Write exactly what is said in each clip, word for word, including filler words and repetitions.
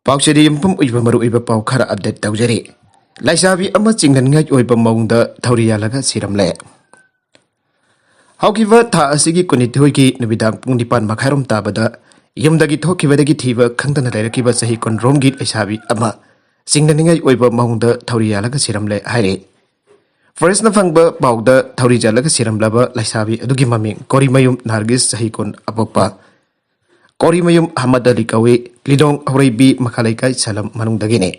ꯄꯥꯎꯆꯦꯗ ꯌꯨꯝꯐꯝ ꯑꯣꯏꯕ ꯃꯔꯨꯑꯣꯏꯕ ꯄꯥꯎ ꯈꯔ ꯑꯞꯗꯦꯠ ꯇꯧꯖꯔꯤ꯫ ꯂꯩꯁꯥꯕꯤ ꯑꯃ ꯆꯤꯡꯅꯅꯤꯡꯉꯥꯏ ꯑꯣꯏꯕ ꯃꯑꯣꯡꯗ ꯊꯧꯔꯤ ꯌꯥꯜꯂꯒ ꯁꯤꯔꯝꯂꯦ꯫ ꯍꯧꯈꯤꯕ ꯊꯥ ꯑꯁꯤꯒꯤ ꯀꯨꯟꯅꯤꯊꯣꯏꯒꯤ ꯅꯨꯃꯤꯗꯥꯡ ꯄꯨꯡ ꯅꯤꯄꯥꯟ ꯃꯈꯥꯏꯔꯣꯝ ꯇꯥꯕꯗ ꯌꯨꯝꯗꯒꯤ ꯊꯣꯛꯈꯤꯕꯗꯒꯤ ꯊꯤꯕ ꯈꯪꯗꯅ ꯂꯩꯔꯛꯈꯤꯕ ꯆꯍꯤ ꯀꯨꯟꯔꯣꯝꯒꯤ ꯂꯩꯁꯥꯕꯤ ꯑꯃ ꯆꯤꯡꯅꯅꯤꯡꯉꯥꯏ ꯑꯣꯏꯕ ꯃꯑꯣꯡꯗ ꯊꯧꯔꯤ ꯌꯥꯜꯂꯒ ꯁꯤꯔꯝꯂꯦ ꯍꯥꯏꯔꯤ꯫ ꯐꯣꯔꯦꯁꯅ ꯐꯪꯕ ꯄꯥꯎꯗ ꯊꯧꯔꯤ ꯌꯥꯜꯂꯒ ꯁꯤꯔꯝꯂꯕ ꯂꯩꯁꯥꯕꯤ ꯑꯗꯨꯒꯤ ꯃꯃꯤꯡ ꯀꯣꯔꯤꯃꯌꯨꯝ ꯅꯥꯔꯒꯤꯁ, ꯆꯍꯤ ꯀꯨꯟ, ꯑꯄꯣꯛꯄ ꯀꯣꯔꯤꯃꯌꯨꯝ ꯑꯍꯃꯗ ꯑꯂꯤ ꯀꯧꯏ꯫ ꯂꯤꯂꯣꯡ ꯍꯧꯔꯩꯕꯤ ꯃꯈꯥ ꯂꯩꯀꯥꯏ ꯁꯂꯝ ꯃꯅꯨꯡꯗꯒꯤꯅꯤ꯫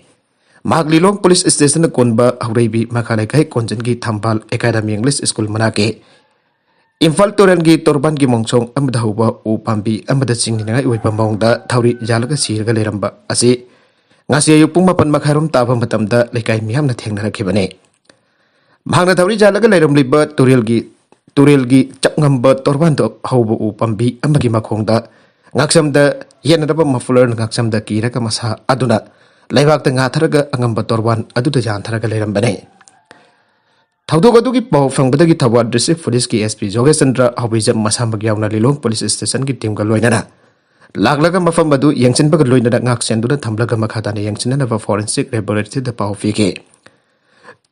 ꯃꯍꯥꯛ ꯂꯤꯂꯣꯡ ꯄꯨꯂꯤꯁ ꯁ꯭ꯇꯦꯁꯟꯅ ꯀꯣꯟꯕ ꯍꯧꯔꯩꯕꯤ ꯃꯈꯥ ꯂꯩꯀꯥꯏ ꯀꯣꯟꯖꯟꯒꯤ ꯊꯝꯕꯥꯜ ꯑꯦꯀꯥꯗꯃꯤ ꯏꯪꯂꯤꯁ ꯁ꯭ꯀꯨꯜ ꯃꯅꯥꯛꯀꯤ ꯏꯝꯐꯥꯜ ꯇꯨꯔꯦꯜꯒꯤ ꯇꯣꯔꯕꯥꯟꯒꯤ ꯃꯣꯡꯁꯣꯡ ꯑꯃꯗ ꯍꯧꯕ ꯎ ꯄꯥꯝꯕꯤ ꯑꯃꯗ ꯆꯤꯡꯅꯤꯡꯉꯥꯏ ꯑꯣꯏꯕ ꯃꯑꯣꯡꯗ ꯊꯧꯔꯤ ꯌꯥꯜꯂꯒ ꯁꯤꯔꯒ ꯂꯩꯔꯝꯕ ꯑꯁꯤ ꯉꯁꯤ ꯑꯌꯨꯛ ꯄꯨꯡ ꯃꯥꯄꯟ ꯃꯈꯥꯏꯔꯣꯝ ꯇꯥꯕ ꯃꯇꯝꯗ ꯂꯩꯀꯥꯏ ꯃꯤꯌꯥꯝꯅ ꯊꯦꯡꯅꯔꯛꯈꯤꯕꯅꯤ꯫ ꯃꯍꯥꯛꯅ ꯊꯧꯔꯤ ꯌꯥꯜꯂꯒ ꯂꯩꯔꯝꯂꯤꯕ ꯇꯨꯔꯦꯜꯒꯤ, ꯇꯨꯔꯦꯜꯒꯤ ꯆꯞꯉꯝꯕ ꯇꯣꯔꯕꯥꯟꯗ ꯍꯧꯕ ꯎ ꯄꯥꯝꯕꯤ ꯑꯃꯒꯤ ꯃꯈꯣꯡꯗ ꯉꯛꯁꯝꯗ ꯌꯦꯠꯅꯔꯕ ꯃꯐꯂꯔꯅ ꯉꯛꯁꯝꯗ ꯀꯤꯔꯒ ꯃꯁꯥ ꯑꯗꯨꯅ ꯂꯩꯕꯥꯛꯇ ꯉꯥꯊꯔꯒ ꯑꯉꯝꯕ ꯇꯣꯔꯕꯥꯟ ꯑꯗꯨꯗ ꯌꯥꯟꯊꯔꯒ ꯂꯩꯔꯝꯕꯅꯤ꯫ ꯊꯧꯗꯣꯛ ꯑꯗꯨꯒꯤ ꯄꯥꯎ ꯐꯪꯕꯗꯒꯤ ꯊꯧꯕꯥꯜ ꯗꯤꯁꯇ꯭ꯔꯤꯛ ꯄꯨꯂꯤꯁꯀꯤ SP ꯖꯣꯒꯦꯁ ꯆꯟꯗ꯭ꯔ ꯍꯧꯕꯤꯖꯝ ꯃꯁꯥꯃꯛ ꯌꯥꯎꯅ ꯂꯤꯂꯣꯡ ꯄꯨꯂꯤꯁ ꯁ꯭ꯇꯦꯁꯟꯒꯤ ꯇꯤꯝꯒ ꯂꯣꯏꯅꯅ ꯂꯥꯛꯂꯒ ꯃꯐꯝ ꯑꯗꯨ ꯌꯦꯡꯁꯤꯟꯕꯒ ꯂꯣꯏꯅꯅ ꯉꯥꯛ ꯁꯦꯟꯗꯨꯅ ꯊꯝꯂꯒ ꯃꯈꯥ ꯇꯥꯅ ꯌꯦꯡꯁꯤꯟꯅꯅꯕ ꯐꯣꯔꯦꯟꯁꯤꯛ ꯂꯦꯕꯣꯔꯦꯇꯔꯤꯗ ꯄꯥꯎ ꯄꯤꯈꯤ꯫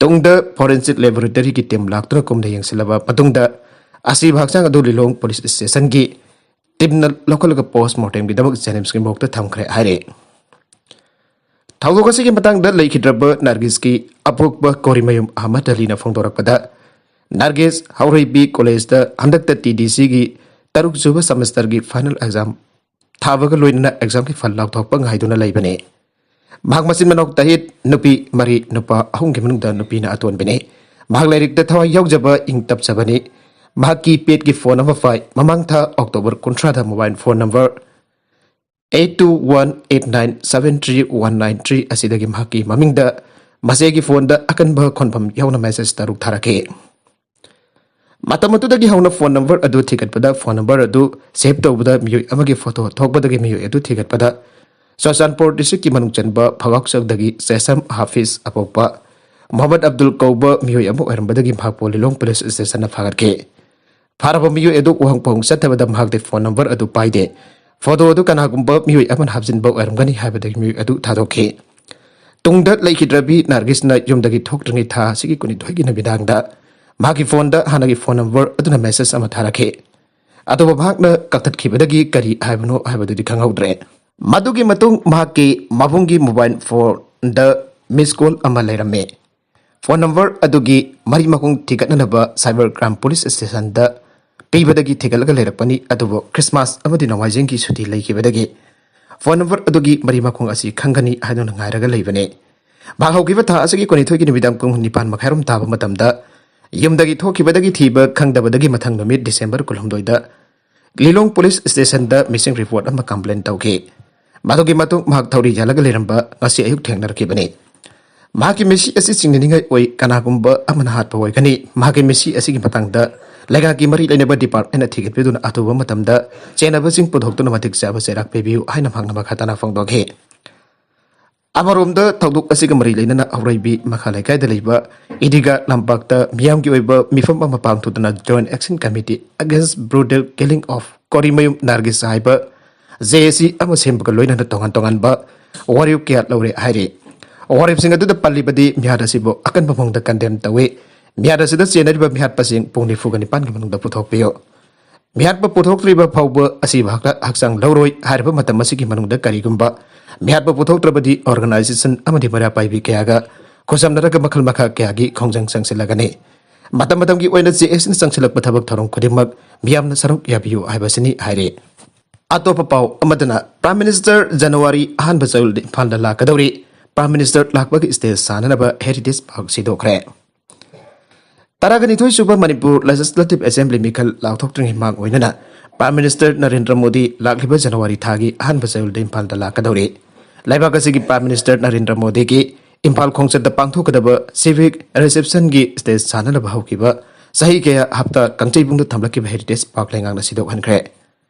ꯇꯨꯡꯗ ꯐꯣꯔꯦꯟꯁꯤꯛ ꯂꯦꯕꯣꯔꯦꯇꯔꯤꯒꯤ ꯇꯤꯝ ꯂꯥꯛꯇꯨꯅ ꯀꯨꯞꯅ ꯌꯦꯡꯁꯤꯜꯂꯕ ꯃꯇꯨꯡꯗ ꯑꯁꯤꯕ ꯍꯛꯆꯥꯡ ꯑꯗꯨ ꯂꯤꯂꯣꯡ ꯄꯨꯂꯤꯁ ꯁ꯭ꯇꯦꯁꯟꯒꯤ ꯇꯤꯝꯅ ꯂꯧꯈꯠꯂꯒ ꯄꯣꯁꯃꯣꯔꯇꯦꯝꯒꯤꯗꯃꯛ ꯖꯦꯅꯤꯝꯁꯀꯤ ꯃꯣꯔꯒꯇ ꯊꯝꯈ꯭ꯔꯦ ꯍꯥꯏꯔꯦ꯫ ꯊꯧꯗꯣꯛ ꯑꯁꯤꯒꯤ ꯃꯇꯥꯡꯗ ꯂꯩꯈꯤꯗ꯭ꯔꯕ ꯅꯥꯔꯒꯤꯁꯀꯤ ꯑꯄꯣꯛꯄ ꯀꯣꯔꯤꯃꯌꯨꯝ ꯑꯍꯃꯗ ꯑꯂꯤꯅ ꯐꯣꯡꯗꯣꯔꯛꯄꯗ, ꯅꯥꯔꯒꯤꯁ ꯍꯧꯔꯩꯕꯤ ꯀꯣꯂꯦꯖꯇ ꯍꯟꯗꯛꯇ TDCꯒꯤ ꯇꯔꯨꯛ ꯁꯨꯕ ꯁꯦꯃꯦꯁꯇꯔꯒꯤ ꯐꯥꯏꯅꯦꯜ ꯑꯦꯛꯖꯥꯝ ꯊꯥꯕꯒ ꯂꯣꯏꯅꯅ ꯑꯦꯛꯖꯥꯝꯒꯤ ꯐꯜ ꯂꯥꯎꯊꯣꯛꯄ ꯉꯥꯏꯗꯨꯅ ꯂꯩꯕꯅꯤ꯫ ꯃꯍꯥꯛ ꯃꯆꯤꯟ ꯃꯅꯥꯎ ꯇꯔꯦꯠ, ꯅꯨꯄꯤ ꯃꯔꯤ, ꯅꯨꯄꯥ ꯑꯍꯨꯝꯒꯤ ꯃꯅꯨꯡꯗ ꯅꯨꯄꯤꯅ ꯑꯇꯣꯟꯕꯅꯤ꯫ ꯃꯍꯥꯛ ꯂꯥꯏꯔꯤꯛꯇ ꯊꯋꯥꯏ ꯌꯥꯎꯖꯕ, ꯏꯪ ꯇꯞꯆꯕꯅꯤ꯫ ꯃꯍꯥꯛ keypadꯀꯤ ꯐꯣꯟ ꯑꯃ ꯄꯥꯏ꯫ ꯃꯃꯥꯡ ꯊꯥ ꯑꯣꯛꯇꯣꯕꯔ ꯀꯨꯟꯊ꯭ꯔꯥꯗ mobile phone number eight two one eight nine seven three one nine three ꯑꯁꯤꯗꯒꯤ ꯃꯍꯥꯛꯀꯤ ꯃꯃꯤꯡꯗ ꯃꯆꯦꯒꯤ ꯐꯣꯟꯗ ꯑꯀꯟꯕ ꯈꯣꯟꯐꯝ ꯌꯥꯎꯅ ꯃꯦꯁꯦꯖ ꯇꯔꯨꯛ ꯊꯥꯔꯛꯈꯤ꯫ ꯃꯇꯝ ꯑꯗꯨꯗꯒꯤ ꯍꯧꯅ ꯐꯣꯟ ꯅꯝꯕꯔ ꯑꯗꯨ ꯊꯤꯒꯠꯄꯗ, ꯐꯣꯟ ꯅꯝꯕꯔ ꯑꯗꯨ ꯁꯦꯚ ꯇꯧꯕꯗ ꯃꯤꯑꯣꯏ ꯑꯃꯒꯤ ꯐꯣꯇꯣ ꯊꯣꯛꯄꯗꯒꯤ ꯃꯤꯑꯣꯏ ꯑꯗꯨ ꯊꯤꯒꯠꯄꯗ, ꯆꯨꯔꯆꯥꯟꯄꯨꯔ ꯗꯤꯁꯇ꯭ꯔꯤꯛꯀꯤ ꯃꯅꯨꯡ ꯆꯟꯕ ꯐꯒꯥꯎꯆꯧꯗꯒꯤ ꯆꯦꯁꯝ ꯍꯥꯐꯤꯖ ꯑꯄꯣꯛꯄ ꯃꯣꯍꯝꯃꯗ ꯑꯕꯗꯨꯜ ꯀꯧꯕ ꯃꯤꯑꯣꯏ ꯑꯃ ꯑꯣꯏꯔꯝꯕꯗꯒꯤ ꯃꯍꯥꯛꯄꯨ ꯂꯤꯂꯣꯡ ꯄꯨꯂꯤꯁ ꯁ꯭ꯇꯦꯁꯟꯅ ꯐꯥꯒꯠꯈꯤ꯫ ꯐꯥꯔꯕ ꯃꯤꯑꯣꯏ ꯑꯗꯨ ꯎꯍꯪ ꯄꯨꯍꯪ ꯆꯠꯊꯕꯗ ꯃꯍꯥꯛꯇꯤ ꯐꯣꯟ ꯅꯝꯕꯔ ꯑꯗꯨ ꯄꯥꯏꯗꯦ꯫ ꯐꯣꯇꯣ ꯑꯗꯨ ꯀꯅꯥꯒꯨꯝꯕ ꯃꯤꯑꯣꯏ ꯑꯃꯅ ꯍꯥꯞꯆꯤꯟꯕ ꯑꯣꯏꯔꯝꯒꯅꯤ ꯍꯥꯏꯕꯗꯒꯤ ꯃꯤꯑꯣꯏ ꯑꯗꯨ ꯊꯥꯗꯣꯛꯈꯤ꯫ ꯇꯨꯡꯗ ꯂꯩꯈꯤꯗ꯭ꯔꯕꯤ ꯅꯥꯔꯒꯤꯁꯅ ꯌꯨꯝꯗꯒꯤ ꯊꯣꯛꯇ꯭ꯔꯤꯉꯩ ꯊꯥ ꯑꯁꯤꯒꯤ ꯀꯨꯟꯅꯤꯊꯣꯏꯒꯤ ꯅꯨꯃꯤꯗꯥꯡꯗ ꯃꯍꯥꯛꯀꯤ ꯐꯣꯟꯗ ꯍꯥꯟꯅꯒꯤ ꯐꯣꯟ ꯅꯝꯕꯔ ꯑꯗꯨꯅ ꯃꯦꯁꯦꯖ ꯑꯃ ꯊꯥꯔꯛꯈꯤ꯫ ꯑꯗꯨꯕꯨ ꯃꯍꯥꯛꯅ ꯀꯛꯊꯠꯈꯤꯕꯗꯒꯤ ꯀꯔꯤ ꯍꯥꯏꯕꯅꯣ ꯍꯥꯏꯕꯗꯨꯗꯤ ꯈꯪꯍꯧꯗ꯭ꯔꯦ꯫ ꯃꯗꯨꯒꯤ ꯃꯇꯨꯡ ꯃꯍꯥꯛꯀꯤ ꯃꯕꯨꯡꯒꯤ ꯃꯣꯕꯥꯏꯜ ꯐꯣꯟꯗ ꯃꯤꯁ ꯀꯣꯜ ꯑꯃ ꯂꯩꯔꯝꯃꯤ꯫ ꯐꯣꯟ ꯅꯝꯕꯔ ꯑꯗꯨꯒꯤ ꯃꯔꯤ ꯃꯈꯣꯡ ꯊꯤꯒꯠꯅꯅꯕ ꯁꯥꯏꯕꯔ ꯀ꯭ꯔꯥꯏꯝ ꯄꯨꯂꯤꯁ ꯁ꯭ꯇꯦꯁꯟꯗ ꯄꯤꯕꯗꯒꯤ ꯊꯤꯒꯠꯂꯒ ꯂꯩꯔꯛꯄꯅꯤ, ꯑꯗꯨꯕꯨ ꯈ꯭ꯔꯤꯁꯃꯥꯁ ꯑꯃꯗꯤ ꯅꯣꯡꯃꯥꯏꯖꯤꯡꯒꯤ ꯁꯨꯇꯤ ꯂꯩꯈꯤꯕꯗꯒꯤ ꯐꯣꯟ ꯅꯝꯕꯔ ꯑꯗꯨꯒꯤ ꯃꯔꯤ ꯃꯈꯣꯡ ꯑꯁꯤ ꯈꯪꯒꯅꯤ ꯍꯥꯏꯗꯨꯅ ꯉꯥꯏꯔꯒ ꯂꯩꯕꯅꯤ꯫ ꯃꯍꯥꯛ ꯍꯧꯈꯤꯕ ꯊꯥ ꯑꯁꯤꯒꯤ ꯀꯨꯟꯅꯤꯊꯣꯏꯒꯤ ꯅꯨꯃꯤꯗꯥꯡ ꯄꯨꯡ ꯅꯤꯄꯥꯟ ꯃꯈꯥꯏꯔꯣꯝ ꯇꯥꯕ ꯃꯇꯝꯗ ꯌꯨꯝꯗꯒꯤ ꯊꯣꯛꯈꯤꯕꯗꯒꯤ ꯊꯤꯕ ꯈꯪꯗꯕꯗꯒꯤ ꯃꯊꯪ ꯅꯨꯃꯤꯠ ꯗꯤꯁꯦꯝꯕꯔ ꯀꯨꯟꯍꯨꯝꯗꯣꯏꯗ ꯂꯤꯂꯣꯡ ꯄꯨꯂꯤꯁ ꯁ꯭ꯇꯦꯁꯟꯗ ꯃꯤꯁꯤꯡ ꯔꯤꯄꯣꯔꯠ ꯑꯃ ꯀꯝꯄ꯭ꯂꯦꯟ ꯇꯧꯈꯤ꯫ ꯃꯗꯨꯒꯤ ꯃꯇꯨꯡ ꯃꯍꯥꯛ ꯊꯧꯔꯤ ꯌꯥꯜꯂꯒ ꯂꯩꯔꯝꯕ ꯉꯁꯤ ꯑꯌꯨꯛ ꯊꯦꯡꯅꯔꯛꯈꯤꯕꯅꯤ꯫ ꯃꯍꯥꯛꯀꯤ ꯃꯤꯁꯤ ꯑꯁꯤ ꯆꯤꯡꯅꯅꯤꯡꯉꯥꯏ ꯑꯣꯏ, ꯀꯅꯥꯒꯨꯝꯕ ꯑꯃꯅ ꯍꯥꯠꯄ ꯑꯣꯏꯒꯅꯤ꯫ ꯃꯍꯥꯛꯀꯤ ꯃꯤꯁꯤ ꯑꯁꯤꯒꯤ ꯃꯇꯥꯡꯗ ꯂꯩꯉꯥꯛꯀꯤ ꯃꯔꯤ ꯂꯩꯅꯕ ꯗꯤꯄꯥꯔꯠꯃꯦꯟꯅ ꯊꯤꯒꯠꯄꯤꯗꯨꯅ ꯑꯊꯨꯕ ꯃꯇꯝꯗ ꯆꯦꯟꯅꯕꯁꯤꯡ ꯄꯨꯊꯣꯛꯇꯨꯅ ꯃꯇꯤꯛ ꯆꯥꯕ ꯆꯩꯔꯥꯛ ꯄꯤꯕꯤꯌꯨ ꯍꯥꯏꯅ ꯃꯍꯥꯛꯅ ꯃꯈꯥ ꯇꯥꯅ ꯐꯣꯡꯗꯣꯛꯈꯤ꯫ ꯑꯃꯔꯣꯝꯗ ꯊꯧꯗꯣꯛ ꯑꯁꯤꯒ ꯃꯔꯤ ꯂꯩꯅꯅ ꯍꯧꯔꯩꯕꯤ ꯃꯈꯥ ꯂꯩꯀꯥꯏꯗ ꯂꯩꯕ ꯏꯗꯤꯒꯥ ꯂꯝꯄꯥꯛꯇ ꯃꯤꯌꯥꯝꯒꯤ ꯑꯣꯏꯕ ꯃꯤꯐꯝ ꯑꯃ ꯄꯥꯡꯊꯣꯛꯇꯨꯅ Joint Action Committee Against Brutal Killing of ꯀꯣꯔꯤꯃꯌꯨꯝ ꯅꯥꯔꯒꯤꯁ ꯍꯥꯏꯕ ꯖꯦ ꯑꯦ ꯁꯤ ꯑꯃ ꯁꯦꯝꯕꯒ ꯂꯣꯏꯅꯅ ꯇꯣꯉꯥꯟ ꯇꯣꯉꯥꯟꯕ ꯋꯥꯔꯦꯞ ꯀꯌꯥ ꯂꯧꯔꯦ ꯍꯥꯏꯔꯤ꯫ ꯋꯥꯔꯦꯞꯁꯤꯡ ꯑꯗꯨꯗ ꯄꯜꯂꯤꯕꯗꯤ ꯃꯤꯍꯥꯠ ꯑꯁꯤꯕꯨ ꯑꯀꯟꯕ ꯃꯑꯣꯡꯗ ꯀꯟꯗꯦꯝ ꯇꯧꯏ꯫ ꯃꯤꯍꯥꯠ ꯑꯁꯤꯗ ꯆꯦꯟꯅꯔꯤꯕ ꯃꯤꯍꯥꯠꯄꯁꯤꯡ ꯄꯨꯡ ꯅꯤꯐꯨꯒ ꯅꯤꯄꯥꯟꯒꯤ ꯃꯅꯨꯡꯗ ꯄꯨꯊꯣꯛꯄꯤꯌꯨ꯫ ꯃꯤꯍꯥꯠꯄ ꯄꯨꯊꯣꯛꯇ꯭ꯔꯤꯕ ꯐꯥꯎꯕ ꯑꯁꯤꯕ ꯍꯛꯇ ꯍꯛꯆꯥꯡ ꯂꯧꯔꯣꯏ꯫ ꯍꯥꯏꯔꯤꯕ ꯃꯇꯝ ꯑꯁꯤꯒꯤ ꯃꯅꯨꯡꯗ ꯀꯔꯤꯒꯨꯝꯕ ꯃꯤꯍꯥꯠꯄ ꯄꯨꯊꯣꯛꯇ꯭ꯔꯕꯗꯤ organization ꯑꯃꯗꯤ ꯃꯩꯔꯥ ꯄꯥꯏꯕꯤ ꯀꯌꯥꯒ ꯈꯨꯠꯁꯝꯅꯔꯒ ꯃꯈꯜ ꯃꯈꯥ ꯀꯌꯥꯒꯤ ꯈꯣꯡꯖꯪ ꯆꯪꯁꯤꯜꯂꯒꯅꯤ꯫ ꯃꯇꯝ ꯃꯇꯝꯒꯤ ꯑꯣꯏꯅ ꯖꯦ ꯑꯦꯁꯅ ꯆꯪꯁꯤꯜꯂꯛꯄ ꯊꯕꯛ ꯊꯧꯔꯝ ꯈꯨꯗꯤꯡꯃꯛ ꯃꯤꯌꯥꯝꯅ ꯁꯔꯨꯛ ꯌꯥꯕꯤꯌꯨ ꯍꯥꯏꯕꯁꯤꯅꯤ ꯍꯥꯏꯔꯤ꯫ ꯑꯇꯣꯞꯄ ꯄꯥꯎ ꯑꯃꯗꯅ Prime Minister ꯖꯅꯋꯥꯔꯤ ꯑꯍꯥꯟꯕ ꯆꯌꯣꯜꯗ ꯏꯝꯐꯥꯜꯗ ꯂꯥꯛꯀꯗꯧꯔꯤ꯫ Prime Minister ꯂꯥꯛꯄꯒꯤ stage ꯁꯥꯅꯅꯕ Heritage Park ꯁꯤꯗꯣꯛꯈ꯭ꯔꯦ꯫ ꯇꯔꯥꯒ ꯅꯤꯊꯣꯏ ꯁꯨꯕ ꯃꯅꯤꯄꯨꯔ Legislative Assembly ꯃꯤꯈꯜ ꯂꯥꯎꯊꯣꯛꯇ꯭ꯔꯤꯉꯩ ꯃꯥꯡ ꯑꯣꯏꯅꯅ Prime Minister ꯅꯔꯦꯟꯗ꯭ꯔ ꯃꯣꯗꯤ ꯂꯥꯛꯂꯤꯕ ꯖꯅꯋꯥꯔꯤ ꯊꯥꯒꯤ ꯑꯍꯥꯟꯕ ꯆꯌꯣꯜꯗ ꯏꯝꯐꯥꯜꯗ ꯂꯥꯛꯀꯗꯧꯔꯤ꯫ ꯂꯩꯕꯥꯛ ꯑꯁꯤꯒꯤ Prime Minister ꯅꯔꯦꯟꯗ꯭ꯔ ꯃꯣꯗꯤꯒꯤ ꯏꯝꯐꯥꯜ ꯈꯣꯡꯆꯠꯇ ꯄꯥꯡꯊꯣꯛꯀꯗꯕ civic receptionꯒꯤ stage ꯁꯥꯅꯅꯕ ꯍꯧꯈꯤꯕ ꯆꯍꯤ ꯀꯌꯥ ꯍꯞꯇꯥ ꯀꯥꯡꯖꯩꯕꯨꯡꯗ ꯊꯝꯂꯛꯈꯤꯕ Heritage Park ꯂꯩꯉꯥꯛꯅ ꯁꯤꯗꯣꯛꯍꯟꯈ꯭ꯔꯦ꯫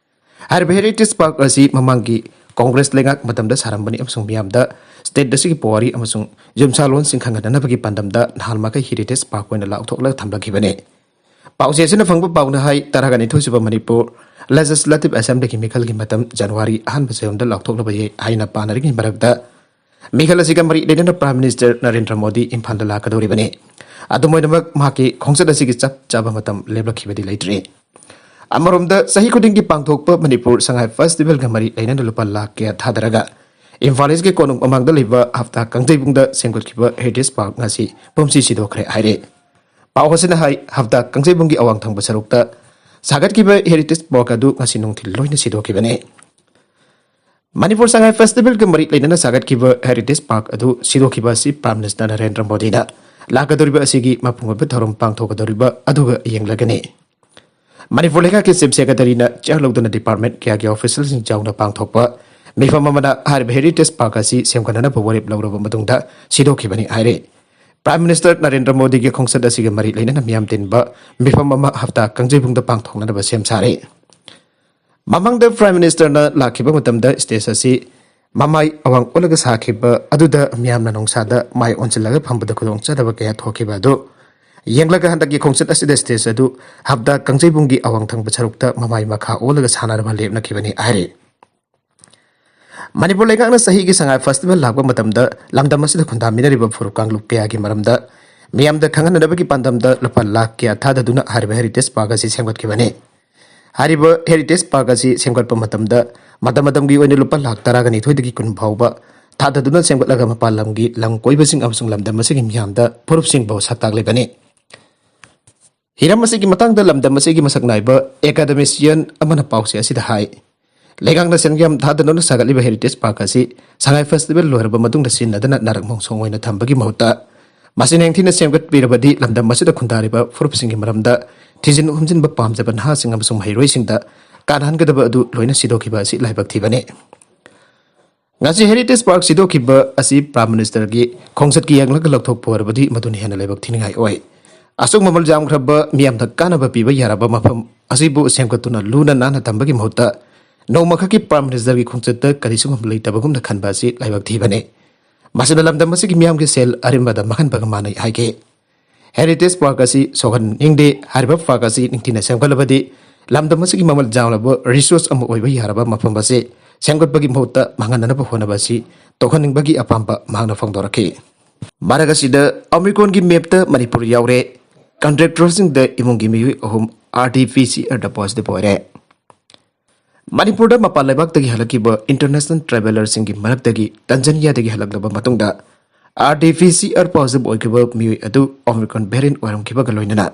ꯍꯥꯏꯔꯤꯕ Heritage Park ꯑꯁꯤ ꯃꯃꯥꯡꯒꯤ ꯀꯣꯡꯒ꯭ꯔꯦꯁ ꯂꯩꯉꯥꯛ ꯃꯇꯝꯗ ꯁꯥꯔꯝꯕꯅꯤ ꯑꯃꯁꯨꯡ ꯃꯤꯌꯥꯝꯗ state ꯑꯁꯤꯒꯤ ꯄꯨꯋꯥꯔꯤ ꯑꯃꯁꯨꯡ ꯌꯨꯝꯁꯥꯂꯣꯟꯁꯤꯡ ꯈꯪꯍꯟꯅꯅꯕꯒꯤ ꯄꯥꯟꯗꯝꯗ ꯅꯍꯥꯟ ꯃꯈꯩ Heritage Park ꯑꯣꯏꯅ ꯂꯥꯎꯊꯣꯛꯂꯒ ꯊꯝꯂꯛꯈꯤꯕꯅꯤ꯫ ꯄꯥꯎꯆꯦ ꯑꯁꯤꯅ ꯐꯪꯕ ꯄꯥꯎꯅ ꯍꯥꯏ, ꯇꯔꯥꯒ ꯅꯤꯊꯣꯏ ꯁꯨꯕ ꯃꯅꯤꯄꯨꯔ Legislative Assemblyꯒꯤ ꯃꯤꯈꯜꯒꯤ ꯃꯇꯝ ꯖꯅꯋꯥꯔꯤ ꯑꯍꯥꯟꯕ ꯆꯌꯣꯜꯗ ꯂꯥꯎꯊꯣꯛꯅꯕ ꯍꯥꯏꯅ ꯄꯥꯅꯔꯤꯉꯩ ꯃꯔꯛꯇ, ꯃꯤꯈꯜ ꯑꯁꯤꯒ ꯃꯔꯤ ꯂꯩꯅꯅ Prime Minister ꯅꯔꯦꯟꯗ꯭ꯔ ꯃꯣꯗꯤ ꯏꯝꯐꯥꯜꯗ ꯂꯥꯛꯀꯗꯧꯔꯤꯕꯅꯤ꯫ ꯑꯗꯨꯝ ꯑꯣꯏꯅꯃꯛ, ꯃꯍꯥꯛꯀꯤ ꯈꯣꯡꯆꯠ ꯑꯁꯤꯒꯤ ꯆꯞ ꯆꯥꯕ ꯃꯇꯝ ꯂꯦꯞꯂꯛꯈꯤꯕꯗꯤ ꯂꯩꯇ꯭ꯔꯤ꯫ ꯑꯃꯔꯣꯝꯗ, ꯆꯍꯤ ꯈꯨꯗꯤꯡꯒꯤ ꯄꯥꯡꯊꯣꯛꯄ ꯃꯅꯤꯄꯨꯔ ꯁꯉꯥꯏ Festivalꯒ ꯃꯔꯤ ꯂꯩꯅꯅ ꯂꯨꯄꯥ ꯂꯥꯈ ꯀꯌꯥ ꯊꯥꯗꯔꯒ ꯏꯝꯐꯥꯜ ꯏꯁꯀꯤ ꯀꯣꯅꯨꯡ ꯃꯃꯥꯡꯗ ꯂꯩꯕ ꯍꯞꯇꯥ ꯀꯥꯡꯖꯩꯕꯨꯡꯗ ꯁꯦꯝꯒꯠꯈꯤꯕ Heritage Park ꯉꯁꯤ ꯄꯨꯝꯁꯤ ꯁꯤꯗꯣꯛꯈ꯭ꯔꯦ ꯍꯥꯏꯔꯦ꯫ ꯄꯥꯎ ꯑꯁꯤꯅ ꯍꯥꯏ, ꯍꯞꯇꯥ ꯀꯥꯡꯖꯩꯕꯨꯡꯒꯤ ꯑꯋꯥꯡ ꯊꯪꯕ ꯁꯔꯨꯛꯇ ꯁꯥꯒꯠꯈꯤꯕ Heritage Park ꯑꯗꯨ ꯉꯁꯤ ꯅꯨꯡꯊꯤꯜ ꯂꯣꯏꯅ ꯁꯤꯗꯣꯛꯈꯤꯕꯅꯤ꯫ ꯃꯅꯤꯄꯨꯔ ꯁꯉꯥꯏ Festivalꯒ ꯃꯔꯤ ꯂꯩꯅꯅ ꯁꯥꯒꯠꯈꯤꯕ Heritage Park ꯑꯗꯨ ꯁꯤꯗꯣꯛꯈꯤꯕ ꯑꯁꯤ Prime Minister ꯅꯔꯦꯟꯗ꯭ꯔ ꯃꯣꯗꯤꯅ ꯂꯥꯛꯀꯗꯧꯔꯤꯕ ꯑꯁꯤꯒꯤ ꯃꯄꯨꯡ ꯑꯣꯏꯕ ꯊꯧꯔꯝ ꯄꯥꯡꯊꯣꯛꯀꯗꯧꯔꯤꯕ ꯑꯗꯨꯒ ꯌꯦꯡꯂꯒꯅꯤ꯫ ꯃꯅꯤꯄꯨꯔ ꯂꯩꯉꯥꯛꯀꯤ Chief Secretaryꯅ chair ꯂꯧꯗꯨꯅ department ꯀꯌꯥꯒꯤ officialꯁꯤꯡ ꯌꯥꯎꯅ ꯄꯥꯡꯊꯣꯛꯄ ꯃꯤꯐꯝ ꯑꯃꯅ ꯍꯥꯏꯔꯤꯕ Heritage Park ꯑꯁꯤ ꯁꯦꯝꯒꯠꯅꯅꯕ ꯋꯥꯔꯦꯞ ꯂꯧꯔꯕ ꯃꯇꯨꯡꯗ ꯁꯤꯗꯣꯛꯈꯤꯕꯅꯤ ꯍꯥꯏꯔꯤ꯫ Prime Minister ꯅꯔꯦꯟꯗ꯭ꯔ ꯃꯣꯗꯤꯒꯤ ꯈꯣꯡꯆꯠ ꯑꯁꯤꯒ ꯃꯔꯤ ꯂꯩꯅꯅ ꯃꯤꯌꯥꯝ ꯇꯤꯟꯕ ꯃꯤꯐꯝ ꯑꯃ ꯍꯞꯇꯥ ꯀꯥꯡꯖꯩꯕꯨꯡꯗ ꯄꯥꯡꯊꯣꯛꯅꯅꯕ ꯁꯦꯝ ꯁꯥꯔꯦ꯫ ꯃꯃꯥꯡꯗ Prime Ministerꯅ ꯂꯥꯛꯈꯤꯕ ꯃꯇꯝꯗ stage ꯑꯁꯤ ꯃꯃꯥꯏ ꯑꯋꯥꯡ ꯑꯣꯜꯂꯒ ꯁꯥꯈꯤꯕ ꯑꯗꯨꯗ ꯃꯤꯌꯥꯝꯅ ꯅꯨꯡꯁꯥꯗ ꯃꯥꯏ ꯑꯣꯟꯁꯤꯜꯂꯒ ꯐꯝꯕꯗ ꯈꯨꯗꯣꯡꯆꯥꯗꯕ ꯀꯌꯥ ꯊꯣꯛꯈꯤꯕ ꯑꯗꯨ ꯌꯦꯡꯂꯒ ꯍꯟꯗꯛꯀꯤ ꯈꯣꯡꯆꯠ ꯑꯁꯤꯗ stage ꯑꯗꯨ ꯍꯞꯇꯥ ꯀꯥꯡꯖꯩꯕꯨꯡꯒꯤ ꯑꯋꯥꯡ ꯊꯪꯕ ꯁꯔꯨꯛꯇ ꯃꯃꯥꯏ ꯃꯈꯥ ꯑꯣꯜꯂꯒ ꯁꯥꯟꯅꯅꯕ ꯂꯦꯞꯅꯈꯤꯕꯅꯤ ꯍꯥꯏꯔꯤ꯫ ꯃꯅꯤꯄꯨꯔ ꯂꯩꯉꯥꯛꯅ ꯆꯍꯤꯒꯤ ꯁꯉꯥꯏ Festival ꯂꯥꯛꯄ ꯃꯇꯝꯗ ꯂꯝꯗꯝ ꯑꯁꯤꯗ ꯈꯨꯟꯗꯥꯃꯤꯟꯅꯔꯤꯕ ꯐꯨꯔꯨꯞ ꯀꯥꯡꯂꯨꯞ ꯀꯌꯥꯒꯤ ꯃꯔꯝꯗ ꯃꯤꯌꯥꯝꯗ ꯈꯪꯍꯟꯅꯅꯕꯒꯤ ꯄꯥꯟꯗꯝꯗ ꯂꯨꯄꯥ ꯂꯥꯈ ꯀꯌꯥ ꯊꯥꯗꯗꯨꯅ ꯍꯥꯏꯔꯤꯕ Heritage Park ꯑꯁꯤ ꯁꯦꯝꯒꯠꯈꯤꯕꯅꯤ꯫ ꯍꯥꯏꯔꯤꯕ Heritage Park ꯑꯁꯤ ꯁꯦꯝꯒꯠꯄ ꯃꯇꯝꯗ ꯃꯇꯝ ꯃꯇꯝꯒꯤ ꯑꯣꯏꯅ ꯂꯨꯄꯥ ꯂꯥꯈ ꯇꯔꯥꯒ ꯅꯤꯊꯣꯏꯗꯒꯤ ꯀꯨꯟ ꯐꯥꯎꯕ ꯊꯥꯗꯗꯨꯅ ꯁꯦꯝꯒꯠꯂꯒ ꯃꯄꯥꯟ ꯂꯝꯒꯤ ꯂꯝ ꯀꯣꯏꯕꯁꯤꯡ ꯑꯃꯁꯨꯡ ꯂꯝꯗꯝ ꯑꯁꯤꯒꯤ ꯃꯤꯌꯥꯝꯗ ꯐꯨꯔꯨꯞꯁꯤꯡꯕꯨ ꯁꯛ ꯇꯥꯛꯂꯤꯕꯅꯤ꯫ ꯍꯤꯔꯝ ꯑꯁꯤꯒꯤ ꯃꯇꯥꯡꯗ ꯂꯝꯗꯝ ꯑꯁꯤꯒꯤ ꯃꯁꯛ ꯅꯥꯏꯕ academician ꯑꯃꯅ ꯄꯥꯎꯆꯦ ꯑꯁꯤꯗ ꯍꯥꯏ, ꯂꯩꯉꯥꯛꯅ ꯁꯦꯟꯌꯥꯝ ꯊꯥꯗꯅꯗꯨꯅ ꯁꯥꯒꯠꯂꯤꯕ Heritage Park ꯑꯁꯤ ꯁꯉꯥꯏ Festival ꯂꯣꯏꯔꯕ ꯃꯇꯨꯡꯗ ꯁꯤꯖꯤꯟꯅꯗꯅ ꯅꯥꯔꯛ ꯃꯣꯡꯁꯣꯡ ꯑꯣꯏꯅ ꯊꯝꯕꯒꯤ ꯃꯍꯨꯠꯇ ꯃꯁꯤ ꯅꯤꯡꯊꯤꯅ ꯁꯦꯝꯒꯠꯄꯤꯔꯕꯗꯤ ꯂꯝꯗꯝ ꯑꯁꯤꯗ ꯈꯨꯟꯗꯥꯔꯤꯕ ꯐꯨꯔꯨꯞꯁꯤꯡꯒꯤ ꯃꯔꯝꯗ ꯊꯤꯖꯤꯟ ꯍꯨꯝꯖꯤꯟꯕ ꯄꯥꯝꯖꯕ ꯅꯍꯥꯁꯤꯡ ꯑꯃꯁꯨꯡ ꯃꯍꯩꯔꯣꯏꯁꯤꯡꯗ ꯀꯥꯟꯅꯍꯟꯒꯗꯕ ꯑꯗꯨ ꯂꯣꯏꯅ ꯁꯤꯗꯣꯛꯈꯤꯕ ꯑꯁꯤ ꯂꯥꯏꯕꯛ ꯊꯤꯕꯅꯤ꯫ ꯉꯁꯤ Heritage Park ꯁꯤꯗꯣꯛꯈꯤꯕ ꯑꯁꯤ Prime Ministerꯒꯤ ꯈꯣꯡꯆꯠꯀꯤ ꯌꯦꯡꯂꯒ ꯂꯧꯊꯣꯛꯄ ꯑꯣꯏꯔꯕꯗꯤ ꯃꯗꯨꯅ ꯍꯦꯟꯅ ꯂꯥꯏꯕꯛ ꯊꯤꯅꯤꯡꯉꯥꯏ ꯑꯣꯏ꯫ ꯑꯁꯨꯛ ꯃꯃꯜ ꯌꯥꯝꯈ꯭ꯔꯕ, ꯃꯤꯌꯥꯝꯗ ꯀꯥꯟꯅꯕ ꯄꯤꯕ ꯌꯥꯔꯕ ꯃꯐꯝ ꯑꯁꯤꯕꯨ ꯁꯦꯝꯒꯠꯇꯨꯅ ꯂꯨꯅ ꯅꯥꯟꯅ ꯊꯝꯕꯒꯤ ꯃꯍꯨꯠꯇ ꯅꯣꯡꯃꯈꯛꯀꯤ Prime Ministerꯒꯤ ꯈꯣꯡꯆꯠꯇ ꯀꯔꯤꯁꯨ ꯂꯩꯇꯕꯒꯨꯝꯅ ꯈꯟꯕ ꯑꯁꯤ ꯂꯥꯏꯕꯛ ꯊꯤꯕꯅꯤ꯫ ꯃꯁꯤꯅ ꯂꯝꯗꯝ ꯑꯁꯤꯒꯤ ꯃꯤꯌꯥꯝꯒꯤ ꯁꯦꯜ ꯑꯔꯦꯝꯕꯗ ꯃꯥꯡꯍꯟꯕꯒ ꯃꯥꯟꯅꯩ ꯍꯥꯏꯈꯤ꯫ Heritage Park ꯑꯁꯤ ꯁꯣꯛꯍꯟꯅꯤꯡꯗꯦ꯫ ꯍꯥꯏꯔꯤꯕ park ꯑꯁꯤ ꯅꯤꯡꯊꯤꯅ ꯁꯦꯝꯒꯠꯂꯕꯗꯤ ꯂꯝꯗꯝ ꯑꯁꯤꯒꯤ ꯃꯃꯜ ꯌꯥꯝꯂꯕ resource ꯑꯃ ꯑꯣꯏꯕ ꯌꯥꯔꯕ ꯃꯐꯝ ꯑꯁꯤ ꯁꯦꯝꯒꯠꯄꯒꯤ ꯃꯍꯨꯠꯇ ꯃꯥꯡꯍꯟꯅꯅꯕ ꯍꯣꯠꯅꯕ ꯑꯁꯤ ꯇꯣꯛꯍꯟꯅꯤꯡꯕꯒꯤ ꯑꯄꯥꯝꯕ ꯃꯍꯥꯛꯅ ꯐꯣꯡꯗꯣꯔꯛꯈꯤ꯫ ꯃꯔꯛ ꯑꯁꯤꯗ ꯑꯣꯃꯤꯀ꯭ꯔꯣꯟꯒꯤ mapꯇ ꯃꯅꯤꯄꯨꯔ ꯌꯥꯎꯔꯦ꯫ Contractorꯁꯤꯡꯗ ꯏꯃꯨꯡꯒꯤ ꯃꯤꯑꯣꯏ ꯑꯍꯨꯝ RT-PCRꯗ positive ꯑꯣꯏꯔꯦ꯫ ꯃꯅꯤꯄꯨꯔꯗ ꯃꯄꯥꯟ ꯂꯩꯕꯥꯛꯇꯒꯤ ꯍꯜꯂꯛꯈꯤꯕ international travellerꯁꯤꯡꯒꯤ ꯃꯔꯛꯇꯒꯤ ꯇꯟꯖꯥꯅꯤꯌꯥꯗꯒꯤ ꯍꯜꯂꯛꯂꯕ ꯃꯇꯨꯡꯗ RT-PCR positive ꯑꯣꯏꯈꯤꯕ ꯃꯤꯑꯣꯏ ꯑꯗꯨ Omicron variant ꯑꯣꯏꯔꯝꯈꯤꯕꯒ ꯂꯣꯏꯅꯅ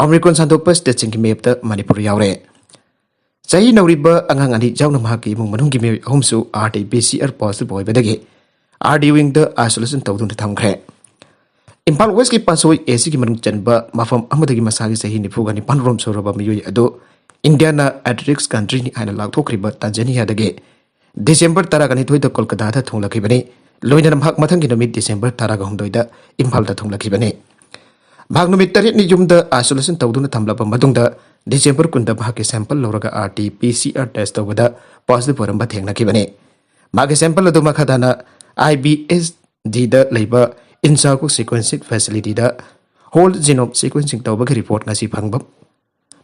Omicron ꯁꯟꯗꯣꯛꯄ stateꯁꯤꯡꯒꯤ mapꯇ ꯃꯅꯤꯄꯨꯔ ꯌꯥꯎꯔꯦ꯫ ꯆꯍꯤ ꯅꯧꯔꯤꯕ ꯑꯉꯥꯡ ꯑꯅꯤ ꯌꯥꯎꯅ ꯃꯍꯥꯛꯀꯤ ꯏꯃꯨꯡ ꯃꯅꯨꯡꯒꯤ ꯃꯤꯑꯣꯏ ꯑꯍꯨꯝꯁꯨ RT-PCR positive ꯑꯣꯏꯕꯗꯒꯤ RD wingꯗ isolation ꯇꯧꯗꯨꯅ ꯊꯝꯈ꯭ꯔꯦ꯫ ꯏꯝꯐꯥꯜ Westꯀꯤ ꯄꯥꯠꯁꯣꯏ ACꯒꯤ ꯃꯅꯨꯡ ꯆꯟꯕ ꯃꯐꯝ ꯑꯃꯗꯒꯤ ꯃꯁꯥꯒꯤ ꯆꯍꯤ ꯅꯤꯐꯨꯒ ꯅꯤꯄꯥꯟ ꯔꯣꯝ ꯁꯨꯔꯕ ꯃꯤꯑꯣꯏ ꯑꯗꯨ Indiaꯅ at risk countryꯅꯤ ꯍꯥꯏꯅ ꯂꯥꯎꯊꯣꯛꯈ꯭ꯔꯤꯕ ꯇꯥꯟꯖꯥꯅꯤꯌꯥꯗꯒꯤ December ꯇꯔꯥꯒ ꯅꯤꯊꯣꯏꯗ ꯀꯣꯜꯀꯇꯥꯗ ꯊꯨꯡꯂꯛꯈꯤꯕꯅꯤ꯫ ꯂꯣꯏꯅꯅ ꯃꯍꯥꯛ ꯃꯊꯪꯒꯤ ꯅꯨꯃꯤꯠ December ꯇꯔꯥꯒ ꯍꯨꯝꯗꯣꯏꯗ ꯏꯝꯐꯥꯜꯗ ꯊꯨꯡꯂꯛꯈꯤꯕꯅꯤ꯫ ꯃꯍꯥꯛ ꯅꯨꯃꯤꯠ ꯇꯔꯦꯠꯅꯤ ꯌꯨꯝꯗ isolation ꯇꯧꯗꯨꯅ ꯊꯝꯂꯕ ꯃꯇꯨꯡꯗ December ꯀꯨꯟꯗ ꯃꯍꯥꯛꯀꯤ sample ꯂꯧꯔꯒ RT-PCR test ꯇꯧꯕꯗ positive ꯑꯣꯏꯔꯝꯕ ꯊꯦꯡꯅꯈꯤꯕꯅꯤ꯫ ꯃꯍꯥꯛꯀꯤ sample ꯑꯗꯨ ꯃꯈꯥ ꯇꯥꯅ IBSDꯗ ꯂꯩꯕ Insacook sequencing facilityꯗ whole genome sequencing ꯇꯧꯕꯒꯤ report ꯉꯁꯤ ꯐꯪꯕ